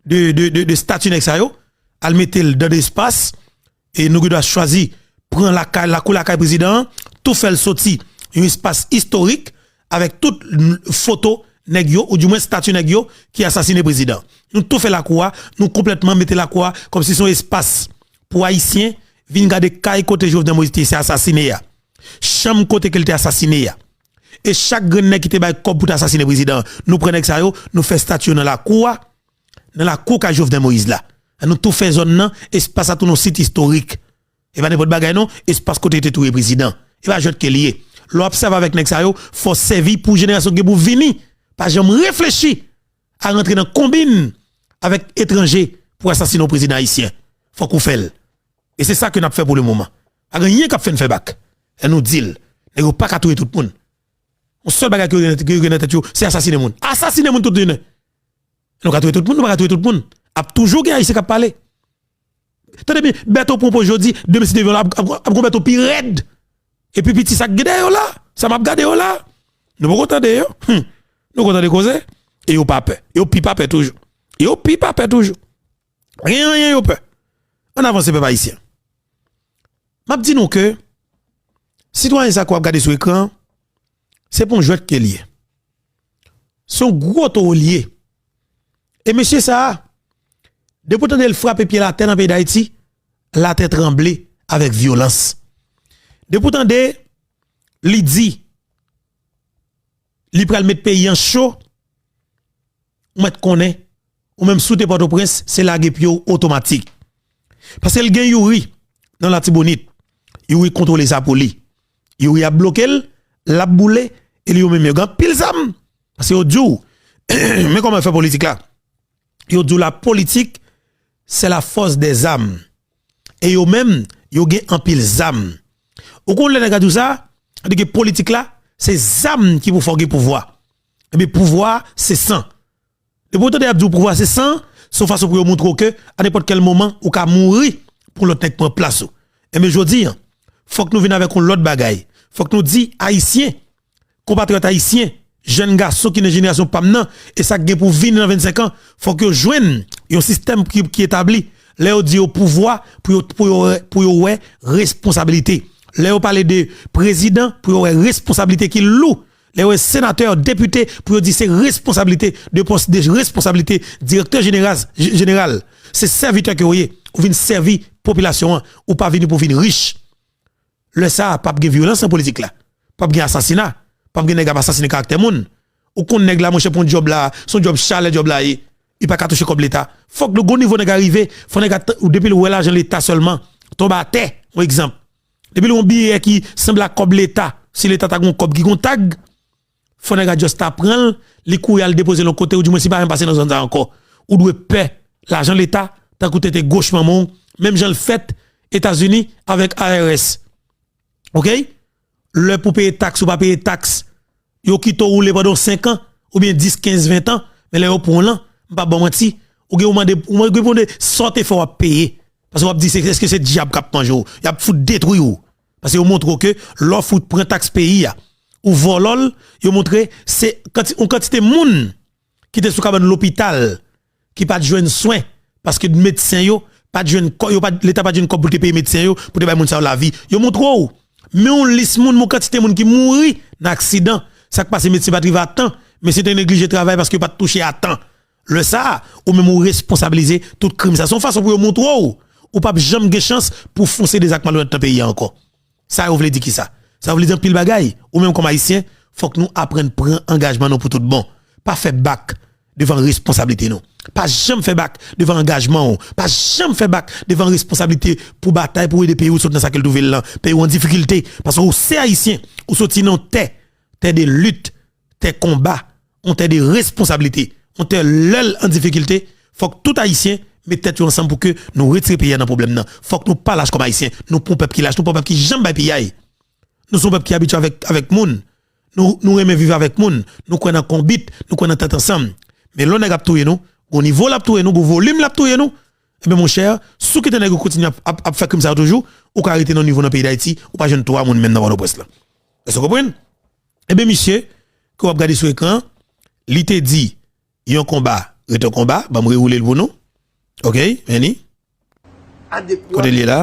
de, de, de, de stati nèg sa yo, al mete l dan de espas, e nou gen dwa chwazi pran lakay, lakou lakay prezidan an, tou fè l soti yon espas istorik avèk tout foto nèg yo, oudimwen stati nèg yo ki asasine prezidan. Nou tou fè lakou a, nou konplètman mete lakou a kòmsi se yon espas pou Ayisyen vin gade kay kote Jovenel Moïse te eseye asasine a, chanm kote ke l te asasine a. E chak grenn nèg ki te bay kòb pou te asasine prezidan an, nou pran nèg sa yo, nou fè stati yo nan lakou a, nan lakou kay Jovenel Moïse la. Nou tou fè zòn nan, espas la tounen yon sit istorik. E pa nenpòt bagay non, espas kote yo te touye prezidan. E pa jwèt ke l ye. Lè w ap sèvi avèk nèg sa yo, fò w sèvi pou jenerasyon ki gen pou vini pa janm reflechi a rantre nan konbin avèk etranje pou asasine yon prezidan ayisyen. Fòk ou fè l. E se sa ke n ap fè pou le moman. Pa gen anyen k ap fè n fè bak. Lè nou di l, nèg yo pa ka touye tout moun. Yon sèl bagay ke yo gen, ke yo gen nan tèt yo, se asasine moun. Asasine moun tout jounen. Nou ka touye tout moun, nou pa ka touye tout moun. Ap toujou gen Ayisyen k ap pale. Tande byen, Bèto pran poz jodi, demen si Deven la, ap, ap, ap gon Bèto pi rèd. E pi piti sa k gen dèyè yo la, sa m ap gade yo la. Nou poko tande yo. Hum. Nou poko tande koze. E yo pa pè. Yo pi pa pè toujou. Yo pi pa pè toujou. Pa gen anyen yo pè. Ann avanse, pèp ayisyen. M ap di nou ke sitwayen sa ke w ap gade sou ekran an, se pa yon jwèt ke l ye. Se yon gwo towo l ye. E mesye sa a, depi w tande l frape pye l atè nan peyi Dayiti, latè tranble avèk vyolans. Depi w tande li di li pral met peyi an cho, ou mèt konnen, ou menm si w te Pòtoprens, se lage pye w otomatik. Paske l gen Youri nan Latibonit. Youri kontwole sa pou li. Youri ap bloke l, l ap boule, e li yo menm yo gen anpil zam. Paske yo di w, men kòman yo fè politik la. Yo di w la politique, c'est la force des armes. E yo menm, yo gen anpil zam. Ou konn lè nèg la di w sa, li di ke politik la, se zam ki pou fè w gen pouvwa. Epi pouvwa, se san. Depi w tande y ap di w pouvwa se san, se yon fason pou yo montre w ke a nenpòt kèl moman, ou ka mouri pou lòt nèg pran plas ou. Enben, jodi a, fòk nou vin avèk yon lòt bagay. Fòk nou di Ayisyen, konpatriyòt ayisyen, jèn gason ki nan jenerasyon pa m nan, e sa k gen pou vini nan vennsenk an, fòk yo jwenn yon sistèm ki, ki etabli. Lè yo di yo pouvwa, pou yo, pou yo, pou yo wè responsabilite. Lè yo pale de prezidan, pou yo wè responsablite ki lou. Lè yo wè senatè, depite, pou yo di se responsablite de pòs, de responsablite direktè jeneral, jeneral. Se sèvitè ke w ye. Ou vin sèvi popilasyon an. Ou pa vini pou vin rich. Lè sa a, p ap gen vyolans nan politik la. P ap gen asasina. P ap gen nèg ap asasinen karaktè moun. Ou konn nèg la, monchè, pou yon djòb la, se yon djòb chalè djòb la ye. Li pa ka touche kòb leta. Fòk nou gon nivo nèg la rive, fò nèg la, depi l wè lajan leta sèlman, tonbe atè, yon egzanp. Depi l wè yon biyè ki sanble ak kòb leta, si leta ta gon kòb ki gon tag, fò nèg la just ta pran l, li kouri al depoze l yon kote, oudimwen si pa menm pase nan zòn sa ankò. Ou dwe pè lajan leta, tankou tete goch manman w, menm jan l fèt Etazini avèk I R S. Oke? Lè pou peye taks ou pa peye taks, yo kite w woule pandan senk an, oubyen dis, kenz, ven an, men lè yo pran w lan, m p ap ba w manti, ou gen ou mande, ou gen pou mande sa w te fè w ap peye. Paske w ap di, se, èske se dyab k ap manje w? Y ap fout detwi w. Paske yo montre w ke lè w fout pran taks peyi a, ou vòlò l, yo montre se kanti, yon kantite moun ki te sou kabann lopital, ki pa t jwenn swen, paske medsen yo pa t jwenn kò-, yo pa t, leta pa t jwenn kòb pou te peye medsen yo, pou te bay moun sa yo lavi. Yo montre w, men yon lis moun, yon kantite moun ki mouri nan aksidan. Sa k pase, medsen pa t rive a tan, medsen te neglije travay paske yo pa t touche a tan. Lè sa a, ou menm ou responsabilize tout krim sa. Se yon fason pou yo montre w, ou p ap janm gen chans pou fonse de zak malonèt nan peyi a ankò. Sa yo vle di kisa? Sa yo vle di anpil bagay. Ou menm kòm Ayisyen, fòk nou aprann pran angajman nou pou tout bon. Pa fè bak devan responsablite nou. Pa janm fè bak devan angajman w. Pa janm fè bak devan responsablite pou batay, pou ede peyi w sot nan sa ke l twouve l lan. Peyi w an difikilte. Paske ou se Ayisyen. Ou soti nan yon tè, tè de lit, tè konba, yon tè de responsablite, yon tè lè l an difikilte, fòk tout Ayisyen met tèt yo ansanm pou ke nou retire peyi a nan pwoblèm nan. Fòk nou pa lach kòm Ayisyen. Nou pa yon pèp ki lach, nou pa yon pèp ki janm bay piyay. Nou se yon pèp ki abitye avèk, avèk moun. Nou, nou renmen viv avèk moun. Nou kwè nan konbit, nou kwè nan tèt ansanm. Men lè yon nèg ap touye nou, gon nivo l ap touye nou, gon volim l ap touye nou, ebyen monchè, si w kite nèg yo kontinye ap, ap, ap fè krim sa yo toujou, ou ka rete nan yon nivo nan peyi Dayiti, ou pa jwenn twa moun menm nan Pòtoprens lan. Èske w konprann? Ebyen misye, ke w ap gade sou ekran, li te di, yon konba, ret yon konba, ban m rewoule l pou nou. Oke, men li. Kote l ye la?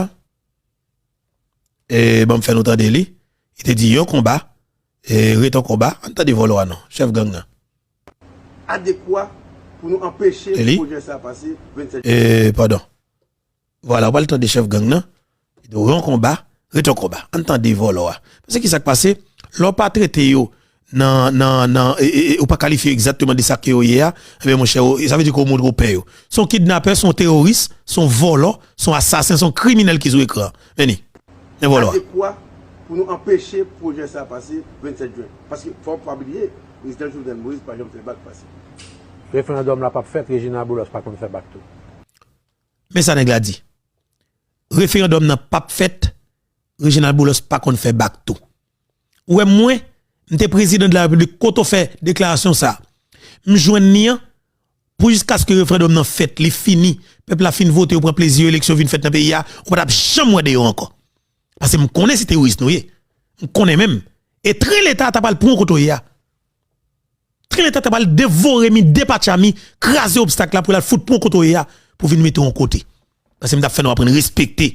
E, ban m fè nou tande li. Li te di yon konba, e, ret yon konba. Ann tande vòlò a non, chèf gang nan. Adekwa pou nou anpeche pwojè sa a pase vennsèt jen. E, padon. Vwala, ou pral tande chèf gang nan. Li di yon konba, ret yon konba. Ann tande vòlò a. Paske kisa k pase? Lè w pa trete yo nan, nan, nan, e, e, e, ou pa kalifye yo egzakteman de sa ke yo ye a, ebyen, monchè, ou, sa vle di ke w montre w pè yo. Se yon kidnapè, se yon teworis, se yon vòlò, se yon asasen, se yon kriminèl ki sou ekran. Men li. Men vòlò a. Adekwa pou nou anpeche pwojè sa a pase vennsèt jen. Paske fò w pa bliye, prezidan Jovenel Moïse pa janm fè bak pase. Referandòm la p ap fèt, Reginald Boulos pa konn fè bak tou. Men sa nèg la di. Referandòm nan p ap fèt, Reginald Boulos pa konn fè bak tou. Ou wè mwen, m te prezidan de la repiblik, kote w fè deklarasyon sa a? M jwenn li an, pou jiskaske referandòm nan fèt, li fini, pèp la fin vote, yo pran plezi yo, eleksyon vin fèt nan peyi a, ou pa t ap janm wè de yo ankò. Paske m konnen se teworis nou ye. M konnen menm. E tren leta a ta pral pran w kote w ye a. Tren leta ta pral devore mi, depatcha mi, kraze obstak la pou l al fout pran w kote w ye a, pou vin mete w yon kote. Paske m t ap fè nou aprann respekte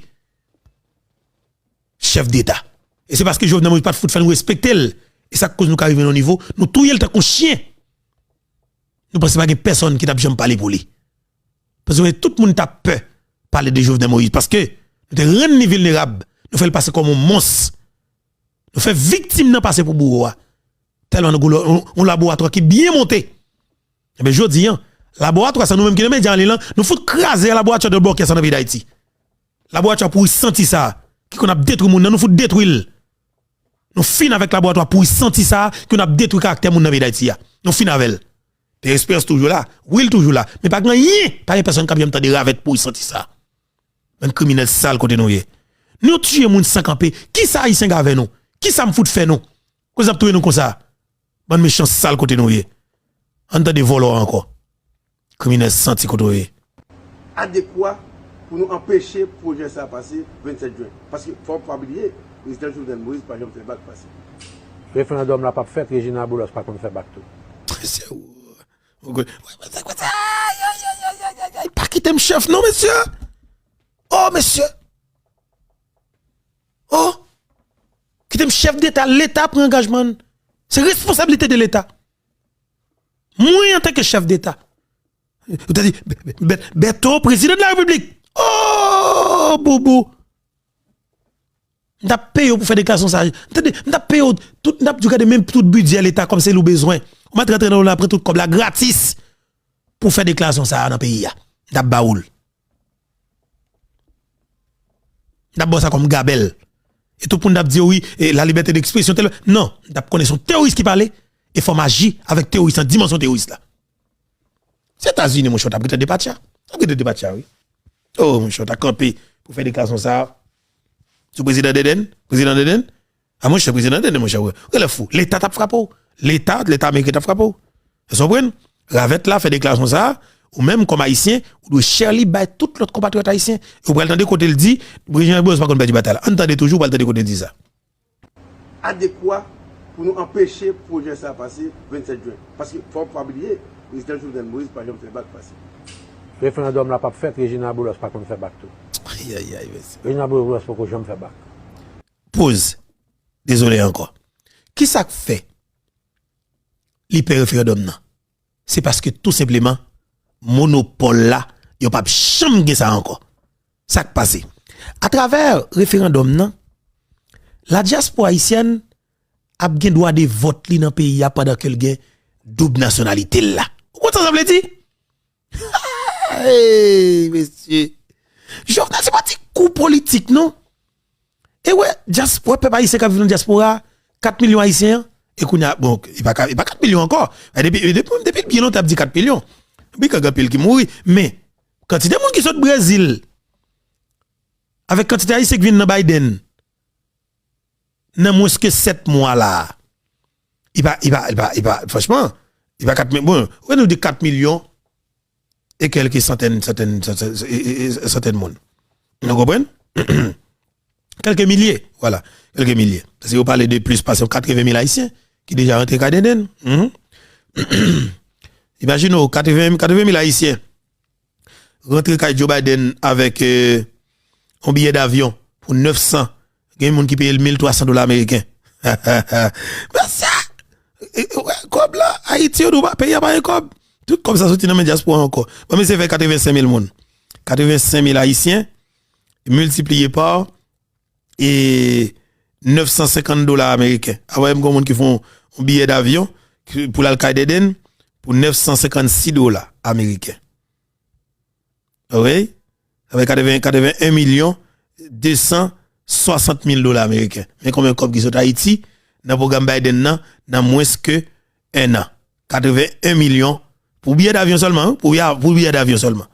chèf deta. E se paske Jovenel Moïse pa t fout fè nou respekte l. E sa k koz nou ka rive nan yon nivo, nou touye l tankou yon chen. Nou panse pa gen pèsonn ki t ap janm pale pou li. Paske tout moun t ap pè pale de Jovenel Moïse. Paske nou te rann li vilnerab. Nou fè l pase kòm yon mons. Nou fè viktim nan pase pou bouwo a. Tèlman nou gen yon, yon laboratwa ki byen monte. Ebyen, jodi a, laboratwa sa nou menm ki nan medya an li lan, nou fout kraze laboratwa de bòkè sa nan peyi Dayiti. Laboratwa pouri santi sa, ki konn ap detwi moun nan, nou fout detwi l. Nou fin avèk laboratwa pouri santi sa a, ke n ap detwi karaktè moun nan peyi Dayiti a. Nou fin avè l. Pierre Espérance toujou la. Wi, l toujou la. Men pa gen anyen, pa gen pèsonn k ap janm tande ravèt pouri santi sa a. Bann kriminèl sal kote nou ye. Nou tiye moun san kanpe. Kisa Ayisyen gen avè nou? Kisa m fout fè nou? Koz ap touye nou konsa? Bann mechan sal kote nou ye. Ann tande vòlò a ankò. Kriminèl santi kote w ye. Adekwa pou nou anpeche pwojè sa a pase vennsèt jen. Paske fò w pa bliye, Prezidan Jovenel Moïse pa janm fè bak pase. Referandòm la p ap fèt, Regina Boulos pa konn fè bak tou. Pa kite m chèf non, mesye. Oh, mesye. Oh. Kite m chèf deta, leta pran angajman. Se responsablite de leta. Mwen antanke chèf deta. Ou ta di, Beto, prezidan de la repiblik. Oh, boubou. N ap peye w pou fè deklarasyon sa. Tande, n ap peye w tout, n ap di w gade menm tout bidjè leta kòm se li w bezwen. Ou mèt rantre nan l la pran tout kòb la gratis pou fè deklarasyon sa nan peyi a. N ap ba w l. N ap ba w sa kòm gabèl. E tout moun ap di wi, e la libète dekspresyon, tèl. Non, n ap konnen se yon teworis ki pale, e fò m aji avèk teworis lan, dimansyon teworis la. Se Etazini, monchè, w t ap rete depatcha. W t ap rete depatcha, wi. Oh, monchè, w t ap kanpe pou fè deklarasyon sa a sou prezidan Deden, prezidan Deden. A monchè, prezidan Deden, monchè, w rele fou. Leta t ap frape w. Leta, leta ameriken t ap frape w. Èske w konprann? Ravèt la fè deklarasyon sa a, ou menm kòm ayisyen, ou dwe chè li bay tout lòt konpatriyòt ayisyen. E w pral tande kote l di, Regina Boulos pa konn pèdi batay la. Ann tande toujou, w pral tande kote l di sa. Adekwa pou nou anpeche pwojè sa a pase vennsèt jen. Paske fò w pa bliye, Prezidan Jovenel Moïse pa janm fè bak pase. Referandòm la p ap fèt, Regina Boulos pa konn fè bak tou. Ayayay, mesye. Regina Boulos poko janm fè bak. Poz. Dezole ankò. Kisa k fè li pè referandòm nan? Se paske tou senpleman, monopòl la, yo p ap janm gen sa ankò. Sa k pase? Atravè referandòm nan, ladyaspora ayisyèn ap gen dwa de vòt li nan peyi a pandan ke l gen doub nasyonalite l la. Ou konn sa sa vle di? Hey, mesye. Jovenel se pa ti kou politik, non. E wè, dyas, wè pèp ayisyen k ap viv nan dyaspora, kat milyon ayisyen an, e kounye a, bon, e pa, e pa kat milyon ankò. E depi, depi, depi byen lontan ap di kat milyon. Wi, gen anpil ki mouri, men kantite moun ki sot Brezil, avèk kantite ayisyen ki vin nan Biden, nan mwens ke sèt mwa la, e pa, e pa, e pa, e pa, franchman, e pa kat milyon, bon, wè nou di kat milyon, e kèlke santèn, santèn, santèn, e, e, e, santèn moun. Nou konprann? Kèlke milye, vwala, kèlke milye. Paske yo pale de plis pase katreven mil ayisyen ki deja rantre kay Deden. Mhm. Imajine w, katreven, katreven mil ayisyen rantre kay Joe Biden avèk, euh, yon biyè davyon pou nèf san. Gen moun ki peye l mil twa san dola ameriken. Mesye, e, e, wè, kòb la, Ayiti, yo di w pa, peyi a pa gen kòb. Tout kòb sa soti nan men dyaspora ankò. Bon, mesye, fè katreven senk mil moun. Katreven senk mil ayisyen, miltipliye pa, e, nèf san senkant dola ameriken. Apre, m gen yon moun ki fè yon, yon biyè davyon ki, pou l al kay Deden pou nèf san senkannsis dola ameriken. Wi. Sa fè katreven, katreven en milyon de san swasant mil dola ameriken. Men konbyen kòb ki sot Ayiti nan pwogram Biden nan, nan mwens ke en an. Katreven en milyon pou biyè davyon sèlman, wi, pou biyè, pou biyè davyon sèlman.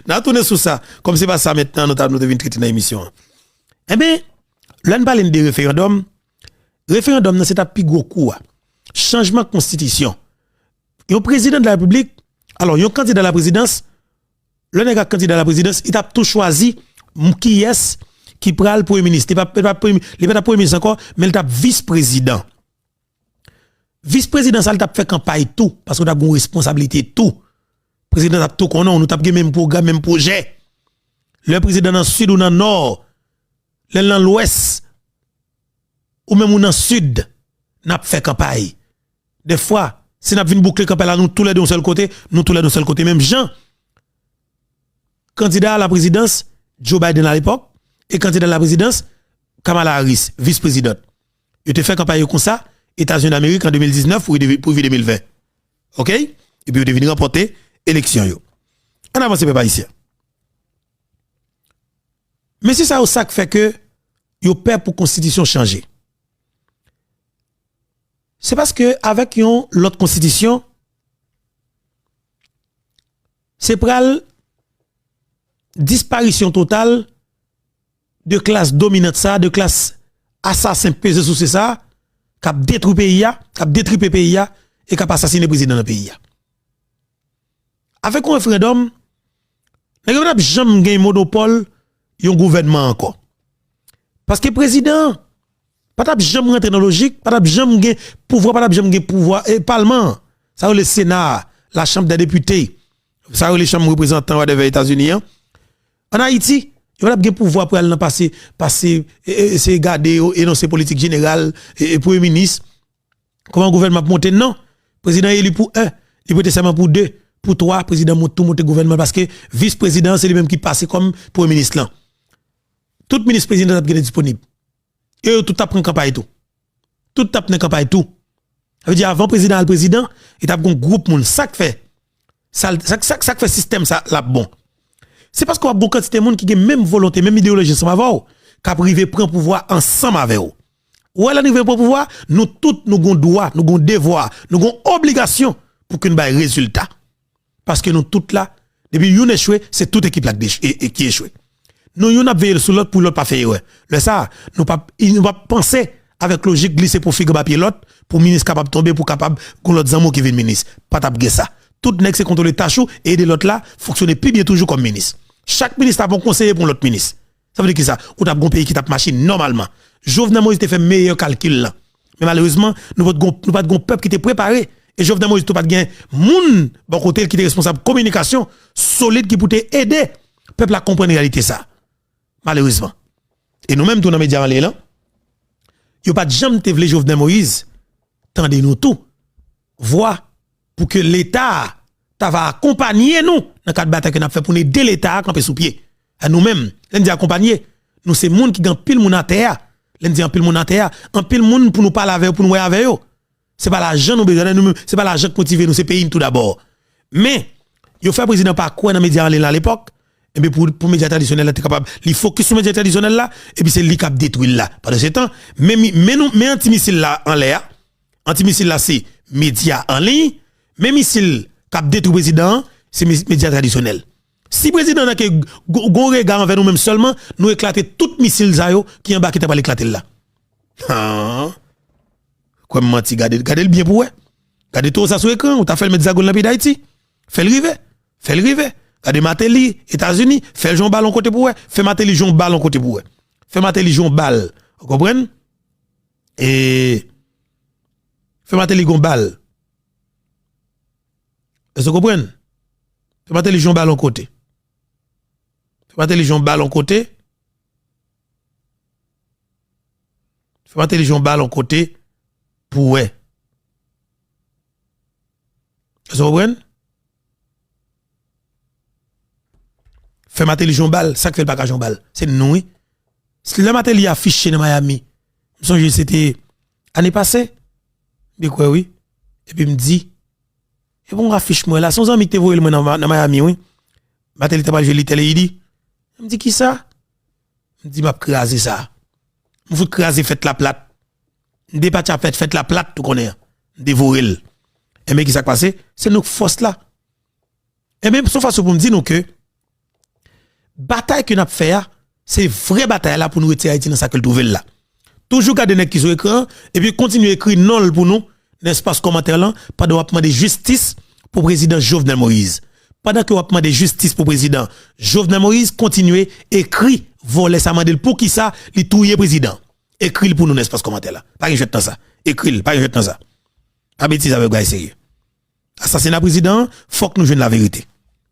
N a tounen sou sa. Kòm se pa sa mentnan nou ta, nou te vin trete nan emisyon an. Enben, lè n pale de referandòm, referandòm nan se t ap pi gwo kou a. Chanjman konstitisyon. Yon prezidan de la repiblik, alò, yon kandida a la prezidans, lè nèg a kandida a la prezidans, li t ap tou chwazi m-, kiyès ki pral premye minis. Li pa, li pa premye, li pa t ap premye minis ankò, men li t ap vis prezidan. Vis prezidan sa, li t ap fè kanpay tou, paske w t ap gen yon responsablite tou. Prezidan t ap tou konnen w, nou t ap gen menm pwogram, menm pwojè. Lè prezidan nan sid ou nan nò, lè l nan lwès, ou menm ou nan sid, n ap fè kanpay. Dèfwa, si n ap vin boukle kanpay la, nou toulède yon sèl kote, nou toulède yon sèl kote, menm jan kandida a la prezidans, Joe Biden alepòk, e kandida a la prezidans, Kamala Harris, vis prezidant. Yo te fè kanpay yo konsa, Etazini Damerik an de mil diznèf pou rive, pou rive de mil ven. Oke? Epi yo te vin ranpòte eleksyon yo. Ann avanse, pèp ayisyen. Mesye sa yo, sa k fè ke yo pè pou konstitisyon chanje. Se paske avèk yon lòt konstitisyon, se pral disparisyon total de klas dominant sa, de klas asasen peze souse sa, k ap detwi peyi a, k ap detripe peyi a, e k ap asasinen prezidan nan peyi a. Avèk yon referandòm, nèg yo pa t ap janm gen monopòl yon gouvènman ankò. Paske prezidan an pa t ap janm rantre nan lojik, pa t ap janm gen pouvwa, pa t ap janm gen pouvwa, e palman an, sa yo rele Sena a, la Chambre des députés, sa yo rele Chanm Reprezantan, whatever, Etazini an. Ann Ayiti, yo pa t ap gen pouvwa pou y al nan pase, pase, e, e, se gade yo, enonse politik jeneral, e, e, premye minis, kòman gouvènman ap monte, non. Prezidan eli pou en, li prete sèman pou de, pou twa, prezidan mont tou monte gouvènman paske vis prezidan an se li menm ki pase kòm premye minis lan. Tout minis prezidan t ap gentan disponib. E yo tout t ap pran kanpay tou. Tout t ap nan kanpay tou. Sa vle di avan prezidan al prezidan, li t ap gon gwoup moun. Sa k fè, sa, sa, sa, sa k fè sistèm sa l ap bon. Se paske w ap gon kantite moun ki gen menm volonte, menm ideyoloji ansanm avè w, k ap rive pran pouvwa ansanm avè w. Ou wè lè n rive pran pouvwa, nou tout nou gon dwa, nou gon devwa, nou gon obligasyon pou ke n bay rezilta. Paske nou tout la, depi youn echwe, se tout ekip la ki dech- e- e- ki echwe. Nou youn ap veye sou lòt pou lòt pa fè erè. Lè sa a, nou p ap, nou p ap panse avèk lojik glise pwofig anba pye lòt, pou minis kapab tonbe, pou kapab gon lòt zanmi w ki vin minis. Pa t ap gen sa. Tout nèg se kontwole tach ou e ede lòt la fonksyone pi byen toujou kòm minis. Chak minis t ap yon konseye pou yon lòt minis. Sa vle di kisa? Ou t ap gon peyi ki t ap mache nòmalman. Jovenel Moïse te fè meyè kalkil lan. Men malerezman, nou pa t gon, nou pa t gon pèp ki te prepare. E Jovenel Moïse tou pa t gen moun bò kote l ki te responsab kominikasyon solid ki pou te ede pèp la konprann reyalite sa. Malerezman. E nou menm tou nan medya anlè lan, yo pa t janm te vle Jovenel Moïse tande nou tou. Vwa pou ke Leta a ta va akonpanye nou nan kad batay ke n ap fè pou n ede Leta a kanpe sou pye. A nou menm, lè n di akonpanye, nou se moun ki gen anpil moun atè a. Lè n di anpil moun atè a, anpil moun pou nou pale avè yo, pou nou wè avè yo. Se pa lajan nou bezwen, nou menm, se pa lajan k motive nou, se peyi n tou dabò. Men, yo fè prezidan pa kwè nan medya anlè lan alepòk, enben pou, pou medya tradisyonèl la te kapab, li fokis sou medya tradisyonèl la, epi se li k ap detwi l la. Pandansetan, men, men, nou, men anti misil la anlè a, anti misil la se medya an liy, men misil k ap detwi prezidan an, se me- medya tradisyonèl. Si prezidan nan ke gon rega anvè nou menm sèlman, nou eklate tout misil sa yo ki anba ki ta pral eklate l la. Han. Kwè m manti, gade, gade l byen pou wè. Gade towo sa sou ekran, ou ta fè l met zago l nan peyi Dayiti. Fè l rive. Fè l rive. Gade Martelly, Etazini, fè l jwe yon bal yon kote pou wè. Fè Martelly jwe yon bal yon kote pou wè. Fè Martelly jwe yon bal. Ou konprann? E fè Martelly gon bal. Èske w konprann? Fè Martelly jwe yon bal yon kote. Fè Martelly jwe yon bal yon kote. Fè Martelly jwe yon bal yon kote pou wè. Èske w konprann? Fè Martelly jwe yon bal, sa k fè l pa ka jwe yon bal? Se nou, wi. Lè Martelly afiche nan Miami, m sonje se te ane pase, m kwè, wi. Epi m di, e bon afich mwen la, se yon zanmi ki te voye l mwen nan, nan Miami, wi. Martelly te pral jwe Little Haiti. M di, kisa? M di, m ap kraze sa. M fout kraze fèt la plat. M depatcha fèt, fèt la plat, ou konnen an. M devore l. Enben, kisa k pase? Se nou k fòs la. Enben, se yon fason pou m di nou ke batay ke n ap fè a, se vrè batay la pou nou retire Ayiti nan sa ke l twouve l la. Toujou gade nèg ki sou ekran an, epi kontinye ekri non l pou nou nan espas kòmantè lan, pandan w ap mande jistis pou prezidan Jovenel Moïse. Pandan ke w ap mande jistis pou prezidan Jovenel Moïse, kontinye ekri vòlè sa, mande l poukisa li touye prezidan. Ekri l pou nou nan espas kòmantè la. Pa gen jwèt nan sa. Ekri l, pa gen jwèt nan sa. Pa betize avèk bagay serye. Asasina prezidan an, fòk nou jwenn laverite.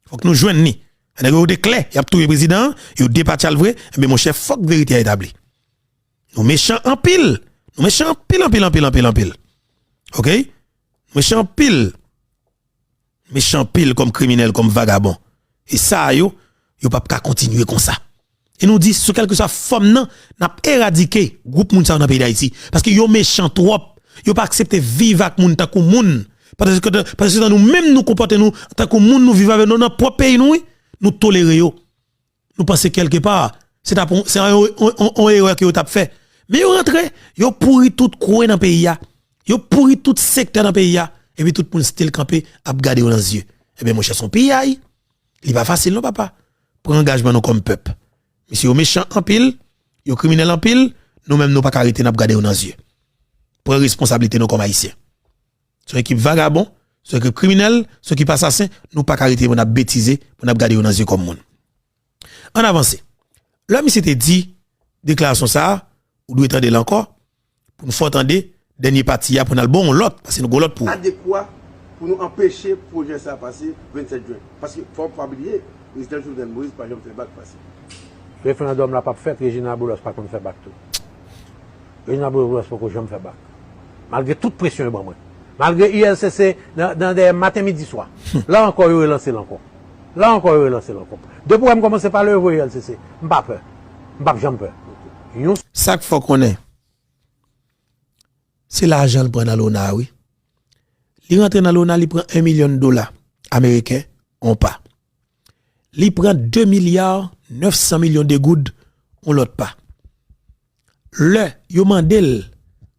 Fòk nou jwenn ni. Nèg yo te klè, y ap touye prezidan an, yo depatcha l vre, enben monchè, fòk verite a etabli. Nou mechan anpil. Nou mechan anpil, anpil, anpil, anpil, anpil. Oke? Nou mechan anpil. Mechan anpil kòm kriminèl, kòm vagabon. E sa a yo, yo p ap ka kontinye konsa. E nou di, sou kèlkeswa fòm nan, n ap eradike gwoup moun sa yo nan peyi Dayiti. Paske yo mechan twòp. Yo pa aksepte viv ak moun tankou moun. Paske, paske nou menm nou konpòte nou tankou moun, nou viv avè nou nan pwòp peyi nou, wi. Nou tolere yo. Nou panse kèlkepa, se t ap yon, se yon, yon, yon, yon erè ke yo t ap fè. Men yo rantre, yo pouri tout kwen nan peyi a. Yo pouri tout sektè nan peyi a, epi tout moun still kanpe ap gade yo nan zye. Ebyen, monchè, se yon piyay. Li pa fasil non, papa. Pran angajman nou kòm pèp. Mesye yo mechan anpil, yo kriminèl anpil, nou menm nou pa ka rete n ap gade yo nan zye. Pran responsablite nou kòm Ayisyen. Se yon ekip vagabon, se yon ekip kriminèl, se yon ekip asasen, nou pa ka rete pou n ap betize, pou n ap gade yo nan zye kòm moun. Ann avanse. Lè misye te di deklarasyon sa a, ou dwe tande l ankò, pou n fè w tande dènye pati a, pou n al ba w yon lòt, paske nou gen yon lòt pou ou. Adekwa pou nou anpeche pwojè sa a pase vennsèt jen. Paske fò w pa bliye, prezidan Jovenel Moïse pa janm fè bak pase. Referandòm la p ap fèt, Reginald Boulos pa konn fè bak tou. Reginald Boulos poko janm fè bak. Malgre tout presyon yo ban mwen. Malgre U L C C nan, nan dèyè maten, midi, swa. La ankò, yo relanse l ankò. La ankò, yo relanse l ankò. Depi w wè m kòmanse pale, yo voye U L C C. M pa pè. M p ap janm pè. Yon Sa k fè w konnen, se lajan l pran nan lona, wi. Li rantre nan lona, li pran en milyon dola ameriken, yon pa. Li pran de milya nèf san milyon de goud, yon lòt pa. Lè yo mande l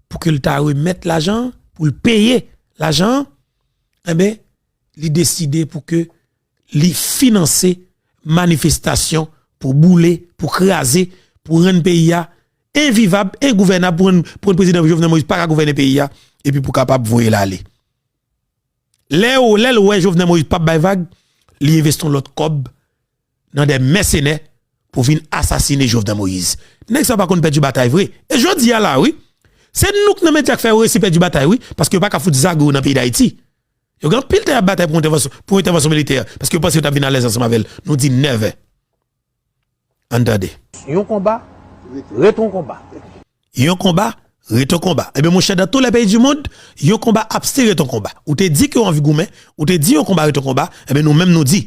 pou ke l ta remèt lajan an, pou l peye lajan an, enben, li deside pou ke li finanse manifestasyon pou boule, pou kraze, pou rann peyi a envivab, engouvènab, pou rann, pou rann prezidan Jovenel Moïse pa ka gouvène peyi a, epi pou kapab voye l ale. Lè yo, lè l wè Jovenel Moïse p ap bay vag, li envesti yon lòt kòb nan de mèsenè pou vin asasine Jovenel Moïse. Nèg sa yo pa konn pèdi batay vre. E jodi a la, wi, se nou k nan medya k fè yo resi pèdi batay, wi, paske yo pa ka fout zagou nan peyi Dayiti. Yo gen anpil tan y ap batay pou entèvansyon, pou entèvansyon militè, paske yo panse yo t ap vin alèz ansanm avè l. Nou di nèvè. Ann tande. Yon konba, ret yon konba. Yon konba, ret yon konba. Ebyen, monchè, dans tous les pays du monde, yon konba ap still ret yon konba. Ou te di ke w anvi goumen, ou te di yon konba ret yon konba, ebyen, nou menm nou di,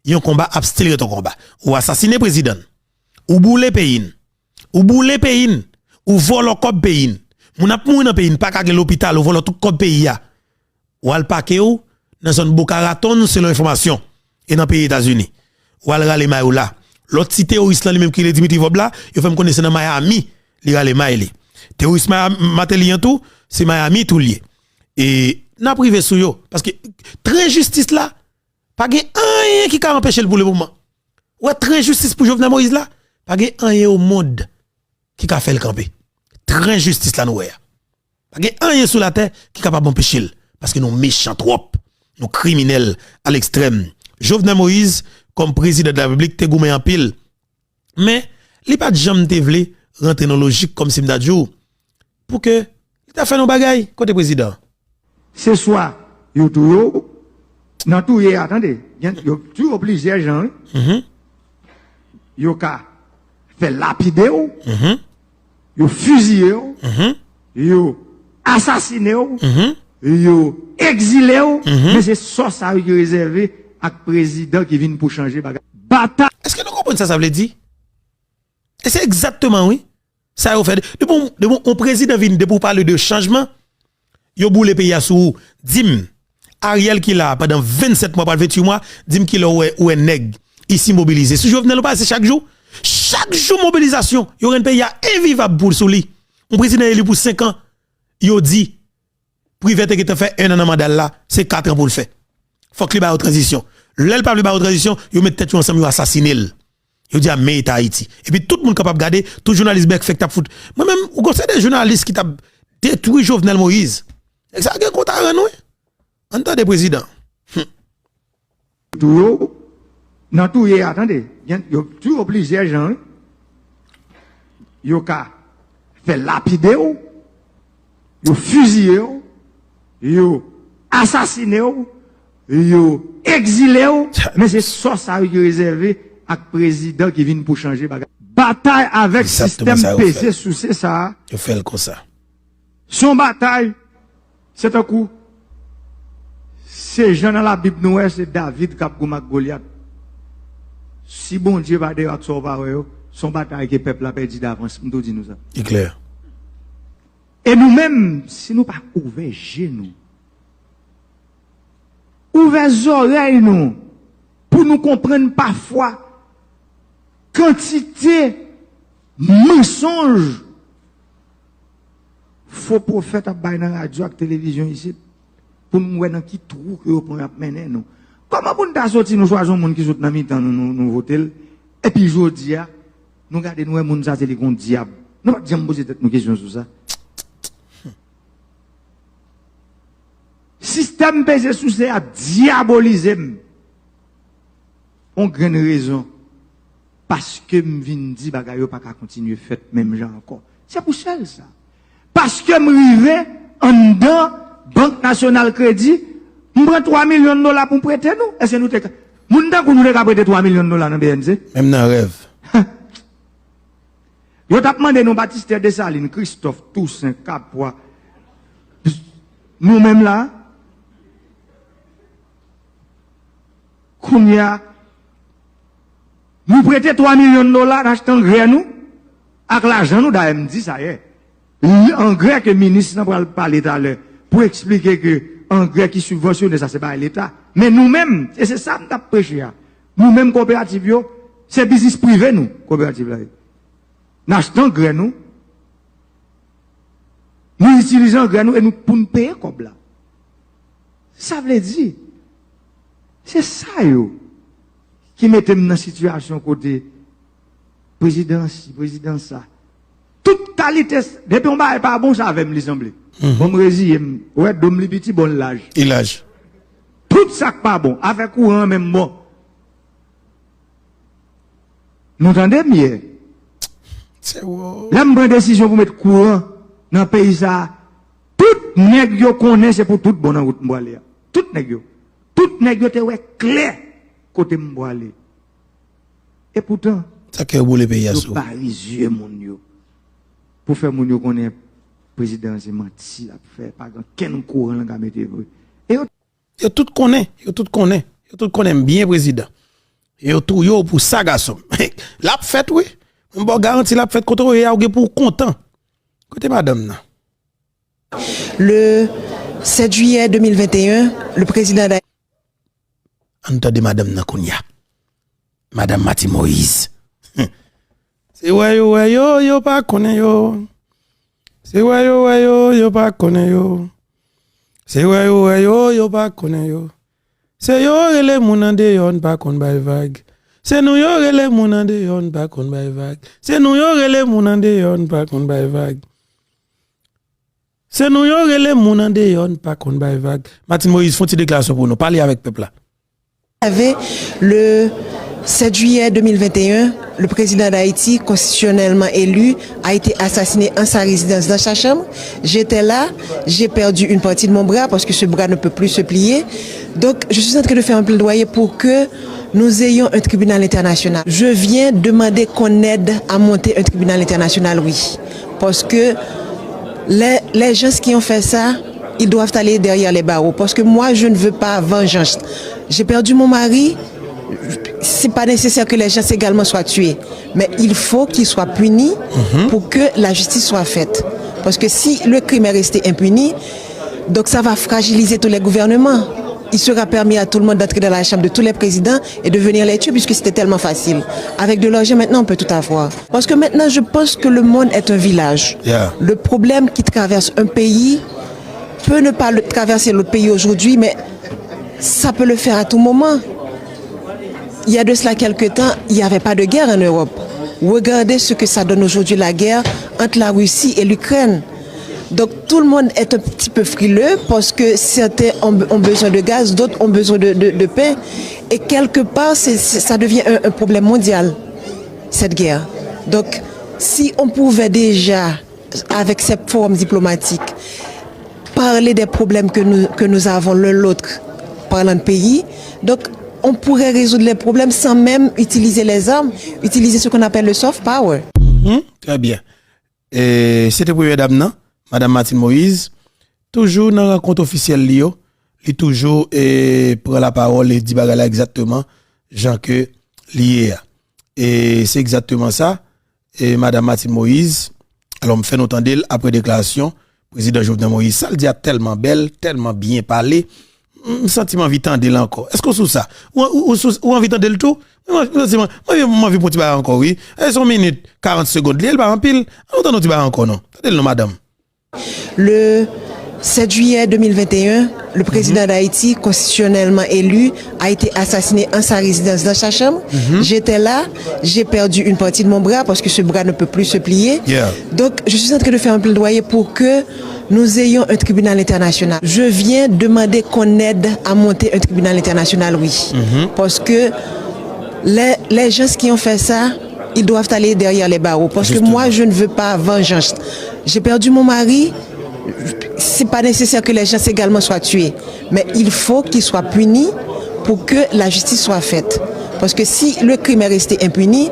yon konba ap still ret yon konba. Ou asasine prezidan n, ou boule peyi n, ou boule peyi n, ou vòlò kòb peyi n. Moun ap mouri nan peyi n, pa ka gen lopital, ou vòlò tout kòb peyi a. W al pake w nan zòn Boca Raton, selon enfòmasyon, e nan peyi Etazini. W al rale may ou la. Lòt ti teworis lan, li menm ki rele Dimitri Vorbe la, yo fè m konnen se nan Miami li rale may li. Teworis Maya-, Martelly an tou, se Miami tou l ye. E n ap rive sou yo, paske tren jistis la, pa gen anyen ki ka anpeche l pou lemoman. Ou wè, tren jistis pou Jovenel Moïse la, pa gen anyen o mond ki ka fè l kanpe. Tren jistis la nou wè a. Pa gen anyen sou latè ki kapab anpeche l, paske nou mechan twòp, nou kriminèl alekstrèm. Jovenel Moïse, kòm prezidan de la Repiblik, te goumen anpil, men li pa t janm te vle rantre nan lojik, kòmsi m ta di w, pou ke li ta fè nou bagay kote prezidan. Se swa yo touye w, nan touye a, tande, gen, yo touye w plizyè jan, wi. Mhm. Yo ka fè lapide w, mhm, yo fiziye w, mhm, yo asasine w, mhm, yo egzile w, mhm, men se sò sa yo ki rezève ak prezidan ki vin pou chanje bagay. Batay. Èske nou konprann sa sa vle di? E se egzakteman, wi, sa yo fè. Depi yon, depi yon prezidan vin, depi w pale de chanjman, yo boule peyi a sou ou. Di m, Ariel ki la a pandan vennsèt mwa, pral venntuit mwa, di m kilè ou wè, ou wè nèg isi mobilize. Sou Jovenel ou pase chak jou. Chak jou mobilizasyon. Yo rann peyi a envivab pou, sou li. Yon prezidan eli pou senk an, yo di, Privè te gentan fè en an nan manda l la, se kat an pou l fè. Fòk li ba yo tranzisyon. Lè l pa vle ba yo tranzisyon, yo met tèt yo ansanm, yo asasine l. Yo di a men eta Ayiti. Epi tout moun kapab gade, tout jounalis bèk fèk t ap fout. Mwen menm, ou gon seri de jounalis ki t ap detwi Jovenel Moïse. Nèg sa gen kont a rann, wi. Ann tande prezidan. Hum. Touye w, nan touye a, tande, gen, yo touye w plizyè jan, wi. Yo ka fè lapide w, yo fiziye w, yo asasine w, yo egzile w, men se sò sa yo ki rezève ak prezidan ki vin pou chanje bagay. Batay avèk sistèm peze souse sa a. Yo fè l konsa. Se yon batay, se tankou, se jan nan Labib nou wè, se David k ap goumen ak Golyat. Si Bondye pa deyò ak sa w pa wè yo, se yon batay ke pèp la pèdi davans. M tou di nou sa. E klè. E nou menm, si nou pa ouvè je nou, ouvè zòrèy nou, pou nou konprann pafwa kantite mansonj, Fo pwofèt ap bay nan radyo ak televizyon isit pou n wè nan ki twou ke yo pran y ap mennen nou. Kòman pou n ta soti, nou chwazi yon moun ki sot nan mitan nou, nou, nou vote l, epi jodi a, nou gade, nou wè moun sa se li k yon dyab. Nou pa t janm poze tèt nou kesyon sou sa. Sistèm peze souse a dyabolize m. On grenn rezon. Paske m vin di bagay yo pa ka kontinye fèt menm jan ankò. Se pou sèl sa. Paske m rive anndan Bank Nasyonal Kredi, m pran twa milyon dola pou m prete nou. Èske nou te ka, moun tankou nou te ka prete twa milyon dola nan B N C? Menm nan rèv. Yo t ap mande nou Batistè, Desalin, Kristòf, Tousen, Kapwa. Nou menm la, kounye a, nou prete twa milyon dola, n achte angrè nou, ak lajan nou, dayè m di sa yè. Angrè ke minis lan pral pale talè pou eksplike ke angrè ki sibvansyone sa se bagay Leta. Men nou menm, e se sa m t ap preche a, nou menm koperativ yo, se biznis prive nou, koperativ la ye. N achte angrè nou, nou itilize angrè nou e nou pou n peye kòb la. Sa vle di, se sa yo ki mete m nan sitiyasyon kote prezidan si, prezidan sa. Tout kalite, depi yon bagay pa bon, sa avè m li sanble. Bon, m reziye m. Ou wè, do m li piti, bon, l laj. Li laj. Tout sa k pa bon, afè kouran an menm bon. Nou tande m ye. Lè m pran desizyon pou met kouran nan peyi sa a, tout nèg yo konnen se pou tout bon nan wout m pwale a. Tout nèg yo. Tout nèg yo te wè klè kote m pwale. Epoutan, sa kè yo boule peyi a yo sou. Bari zye moun yo pou fè moun yo konnen prezidan se manti l ap fè, pa gen kenn kouran l ka mete vre. E yo Yo tout konnen, yo tout konnen, yo tout konnen m byen prezidan. E yo touye w pou sa gason m. L ap fèt wi. Mwen ba w garanti l ap fèt, kote w ye a ou gen pou w kontan. Kote madanm nan? Le sept juillet deux mille vingt et un, le président d'Haï- Ann tande madanm nan kounye a. Madanm Martine Moïse. Se wè yo wè yo, yo pa konnen yo. Se wè yo wè yo, yo pa konnen yo. Se wè yo wè yo, yo pa konnen yo. Se yo rele moun andeyò, n pa konn bay vag. Se nou yo rele moun andeyò, n pa konn bay vag. Se nou yo rele moun andeyò, n pa konn bay vag. Se nou yo rele moun andeyò, n pa konn bay vag. Martine Moïse, fè yon ti deklarasyon pou nou. Pale avèk pèp la. Vous savez, le sept juillet deux mille vingt et un, le président d'Haïti, constitutionnellement élu, a été assassiné en sa résidence dans sa chambre. J'étais là, j'ai perdu une partie de mon bras parce que ce bras ne peut plus se plier. Donc, je suis en train de faire un plaidoyer pour que nous ayons un tribunal international. Je viens demander qu'on aide à monter un tribunal international, oui. Parce que les, les gens qui ont fait ça, ils doivent aller derrière les barreaux. Parce que moi, je ne veux pas vengeance. J'ai perdu mon mari. C'est pas nécessaire que les gens également soient tués. Mais il faut qu'ils soient punis pour que la justice soit faite. Parce que si le crime est resté impuni, donc ça va fragiliser tous les gouvernements. Il sera permis à tout le monde d'entrer dans la chambre de tous les présidents et de venir les tuer puisque c'était tellement facile. Avec de l'argent, maintenant, on peut tout avoir. Parce que maintenant, je pense que le monde est un village. Le problème qui traverse un pays peut ne pas le- traverser l'autre pays aujourd'hui, mais ça peut le faire à tout moment. Il y a de cela quelque temps, il n'y avait pas de guerre en Europe. Regardez ce que ça donne aujourd'hui la guerre entre la Russie et l'Ukraine. Donc tout le monde est un petit peu frileux parce que certains ont, ont besoin de gaz, d'autres ont besoin de, de- de pain. Et quelque part, c'est- c'est- ça devient un, un problème mondial, cette guerre. Donc si on pouvait déjà, avec ces forums diplomatiques, parler des problèmes que nous, que nous avons l'un l'autre, parlant de pays, donc on pourrait résoudre les problèmes sans même utiliser les armes, utiliser ce qu'on appelle le soft power. Mhm, très bien. E, se te premye dam nan, Madanm Martine Moïse, toujou nan rankont ofisyèl li yo, li toujou, e, pran lapawòl e di bagay la egzakteman jan ke li ye a. E se egzakteman sa, e, Madanm Martine Moïse, alò m fè nou tande l apre deklarasyon Prezidan Jovenel Moïse. Sa l di a tèlman bèl, tèlman byen pale, m santi m anvi tande l ankò. Èske w sou sa? Ou, ou, ou sou- ou anvi tande l tou? Mwen, mwen, mwen, mwen, mwen anvi pran ti bagay ankò, wi. E se yon minit, karant segonn li ye, li pa anpil. Ann nou tande yon ti bagay ankò, non. Tande l non, madanm. Le sept juillet deux mille vingt et un, le président d'Haïti, constitutionnellement élu, a été assassiné en sa résidence dans sa chambre. J'étais là, j'ai perdu une partie de mon bras parce que ce bras ne peut plus se plier. Yeah. Donc, je suis en train de faire un plaidoyer pour que nous ayons un tribunal international. Je viens demander qu'on aide à monter un tribunal international, oui. Parce que les, les gens qui ont fait ça, ils doivent aller derrière les barreaux. Parce que Justement. Moi, je ne veux pas vengeance. J'ai perdu mon mari. C'est pas nécessaire que les gens également soient tués. Mais il faut qu'ils soient punis pour que la justice soit faite. Parce que si le crime est resté impuni,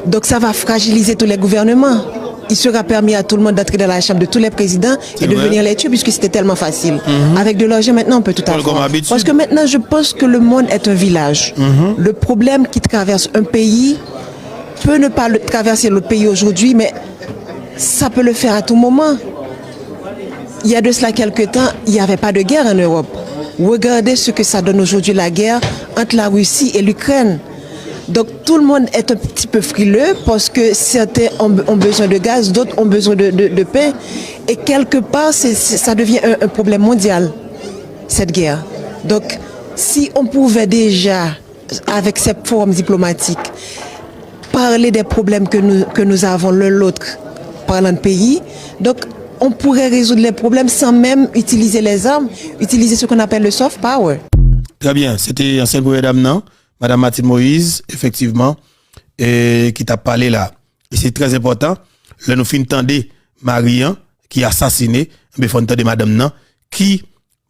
donc ça va fragiliser tous les gouvernements. Il sera permis à tout le monde d'entrer dans la chambre de tous les présidents et de vrai. Venir les tuer puisque c'était tellement facile. Avec de l'argent, maintenant, on peut tout Comme avoir. Habitude. Parce que maintenant, je pense que le monde est un village. Le problème qui traverse un pays peut ne pas le- traverser l'autre pays aujourd'hui, mais ça peut le faire à tout moment. Il y a de cela quelque temps, il n'y avait pas de guerre en Europe. Regardez ce que ça donne aujourd'hui la guerre entre la Russie et l'Ukraine. Donc tout le monde est un petit peu frileux parce que certains ont, ont besoin de gaz, d'autres ont besoin de, de- de pain. Et quelque part, c'est- c'est- ça devient un, un problème mondial, cette guerre. Donc si on pouvait déjà, avec ces forums diplomatiques, parler des problèmes que nous, que nous avons l'un l'autre parlant de pays. Donc, on pourrait résoudre les problèmes sans même utiliser les armes, utiliser ce qu'on appelle le soft power. Trè byen, se te ansyen premye dam nan, Madanm Martine Moïse, efektivman, e, ki t ap pale la. E se trè enpòtan, lè nou fin tande mari an ki asasine, enben fò n tande madanm nan ki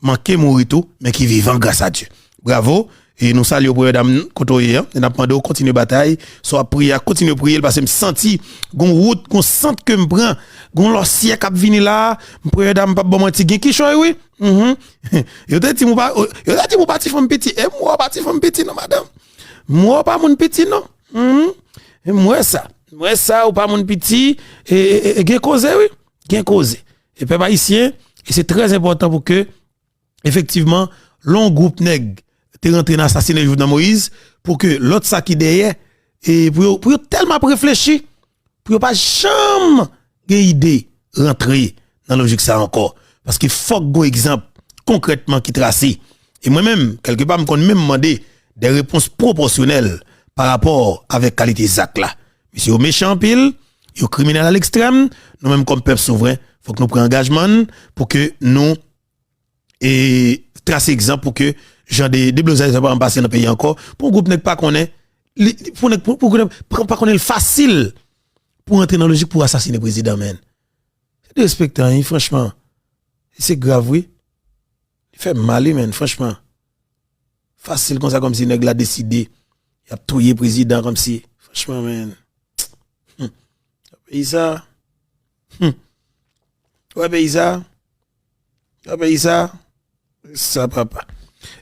manke mouri tou, men ki vivan gras a Dye. Bravo, e nou salye w premye dam kote w ye an, e n ap mande w kontinye batay, sa w ap priye a, kontinye priye l, paske m santi gon wout, gon sant ke m pran, gon lòsyè k ap vini la, m premye dam p ap ban manti, gen kichòy wi. Mhm. Yo te di m ou pa, yo te di m ou pa ti fanm piti. E m wè w pa ti fanm piti non, madanm. M wè w pa moun piti non. Mhm. E m wè sa. M wè sa, ou pa moun piti. E, e, e, e gen koze wi. Gen koze. E pèp ayisyen, e se trè enpòtan pou ke, efektivman, lè yon gwoup nèg te rantre nan asasine Jovenel Moïse, pou ke lòt sa ki dèyè, e pou yo, pou yo tèlman ap reflechi, pou yo pa janm gen ide rantre nan lojik sa ankò. Paske fòk gon egzanp konkrètman ki trase. E mwen menm, kèlkepa, m konn menm mande de repons pwopòsyonèl pa rapò avèk kalite zak la. Mesye yo mechan anpil, yo kriminèl a lekstrèm, nou menm kòm pèp souvren, fòk nou pran angajman n pou ke nou e trase egzanp pou ke jan de deblozay sa pa pase nan peyi ankò, pou yon gwoup nèg pa konnen, li, li- pou nèg, pou, pou gwoup nèg pa, pa konnen l fasil pou rantre nan lojik pou asasine prezidan, menn. Se derespektan, wi, franchman. Se grav, wi. Li fè m mal, wi, menn, franchman. Fasil konsa, kòmsi nèg la deside y ap touye prezidan, kòmsi. Franchman, menn. Hmm. Peyi sa. Hmm. Wè peyi sa. Wè peyi sa. Sa papa.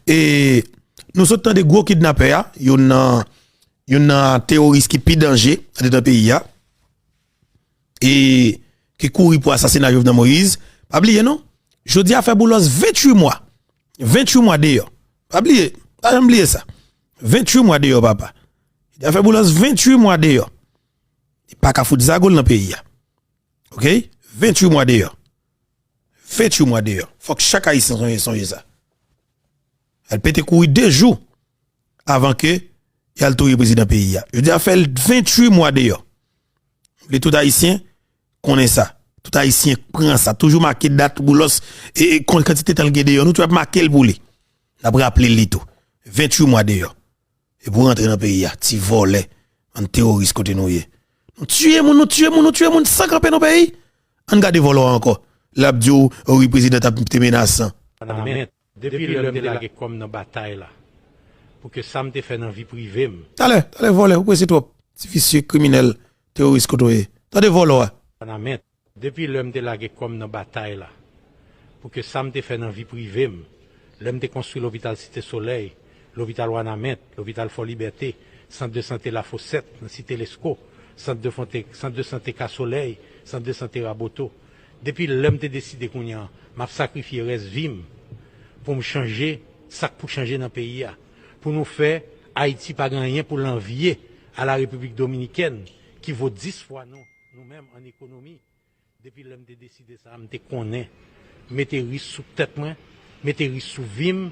E nou sot tande gwo kidnapè a, youn nan, youn nan teworis ki pi danje andedan peyi a. E ki kouri pou asasina Jovenel Moïse. Pa bliye non. Jodi a fè Boulos venntuit mwa. Venntuit mwa deyò. Pa bliye. Pa janm bliye sa. Venntuit mwa deyò, papa. Jodi a fè Boulos venntuit mwa deyò. Li pa ka fout zago l nan peyi a. Oke? Venntuit mwa deyò. Venntuit mwa deyò. Fòk chak Ayisyen sonje, sonje sa. L pete kouri de jou avan ke y al touye prezidan peyi a. Jodi a fè l venntuit mwa deyò. M vle tout Ayisyen konnen sa. Tout Ayisyen pran sa. Toujou make dat Boulos e, e kon- kantite tan l gen deyò. Nou tou ap make l pou li. N ap raple l li tou. Venntuit mwa deyò. E pou rantre nan peyi a, ti vòlè, bann teworis kote nou ye. Nou tiye moun, nou tiye moun, nou tiye moun san kanpe nan peyi. Ann gade vòlò a ankò. L ap di w, o wi, prezidan t ap te menasan. Anamèt. Depi lè m te lage kò m nan batay la, pou ke sa m te fè nan vi prive m. Talè, talè vòlè, ou prese twòp. Ti visye, kriminèl, teworis kote w ye. Tande vòlò a. Anamèt. Depi lè m te lage kò m nan batay la, pou ke sa m te fè nan vi prive m, lè m te konstwi lopital Site Solèy, lopital Wanament, lopital Fò Libète, sant de sante Lafosèt nan Site Lesko, sant de fonte, sant de sante Ka Solèy, sant de sante Raboto. Depi lè m te deside kounye a, m ap sakrifye rès vi m pou m chanje sa k pou chanje nan peyi a, pou nou fè Ayiti pa gen anyen pou l anvye a la Repiblik Dominikèn ki vo dis fwa nou, nou menm an ekonomi. Depi lè m te deside sa, m te konnen mete risk sou tèt mwen, mete risk sou vi m,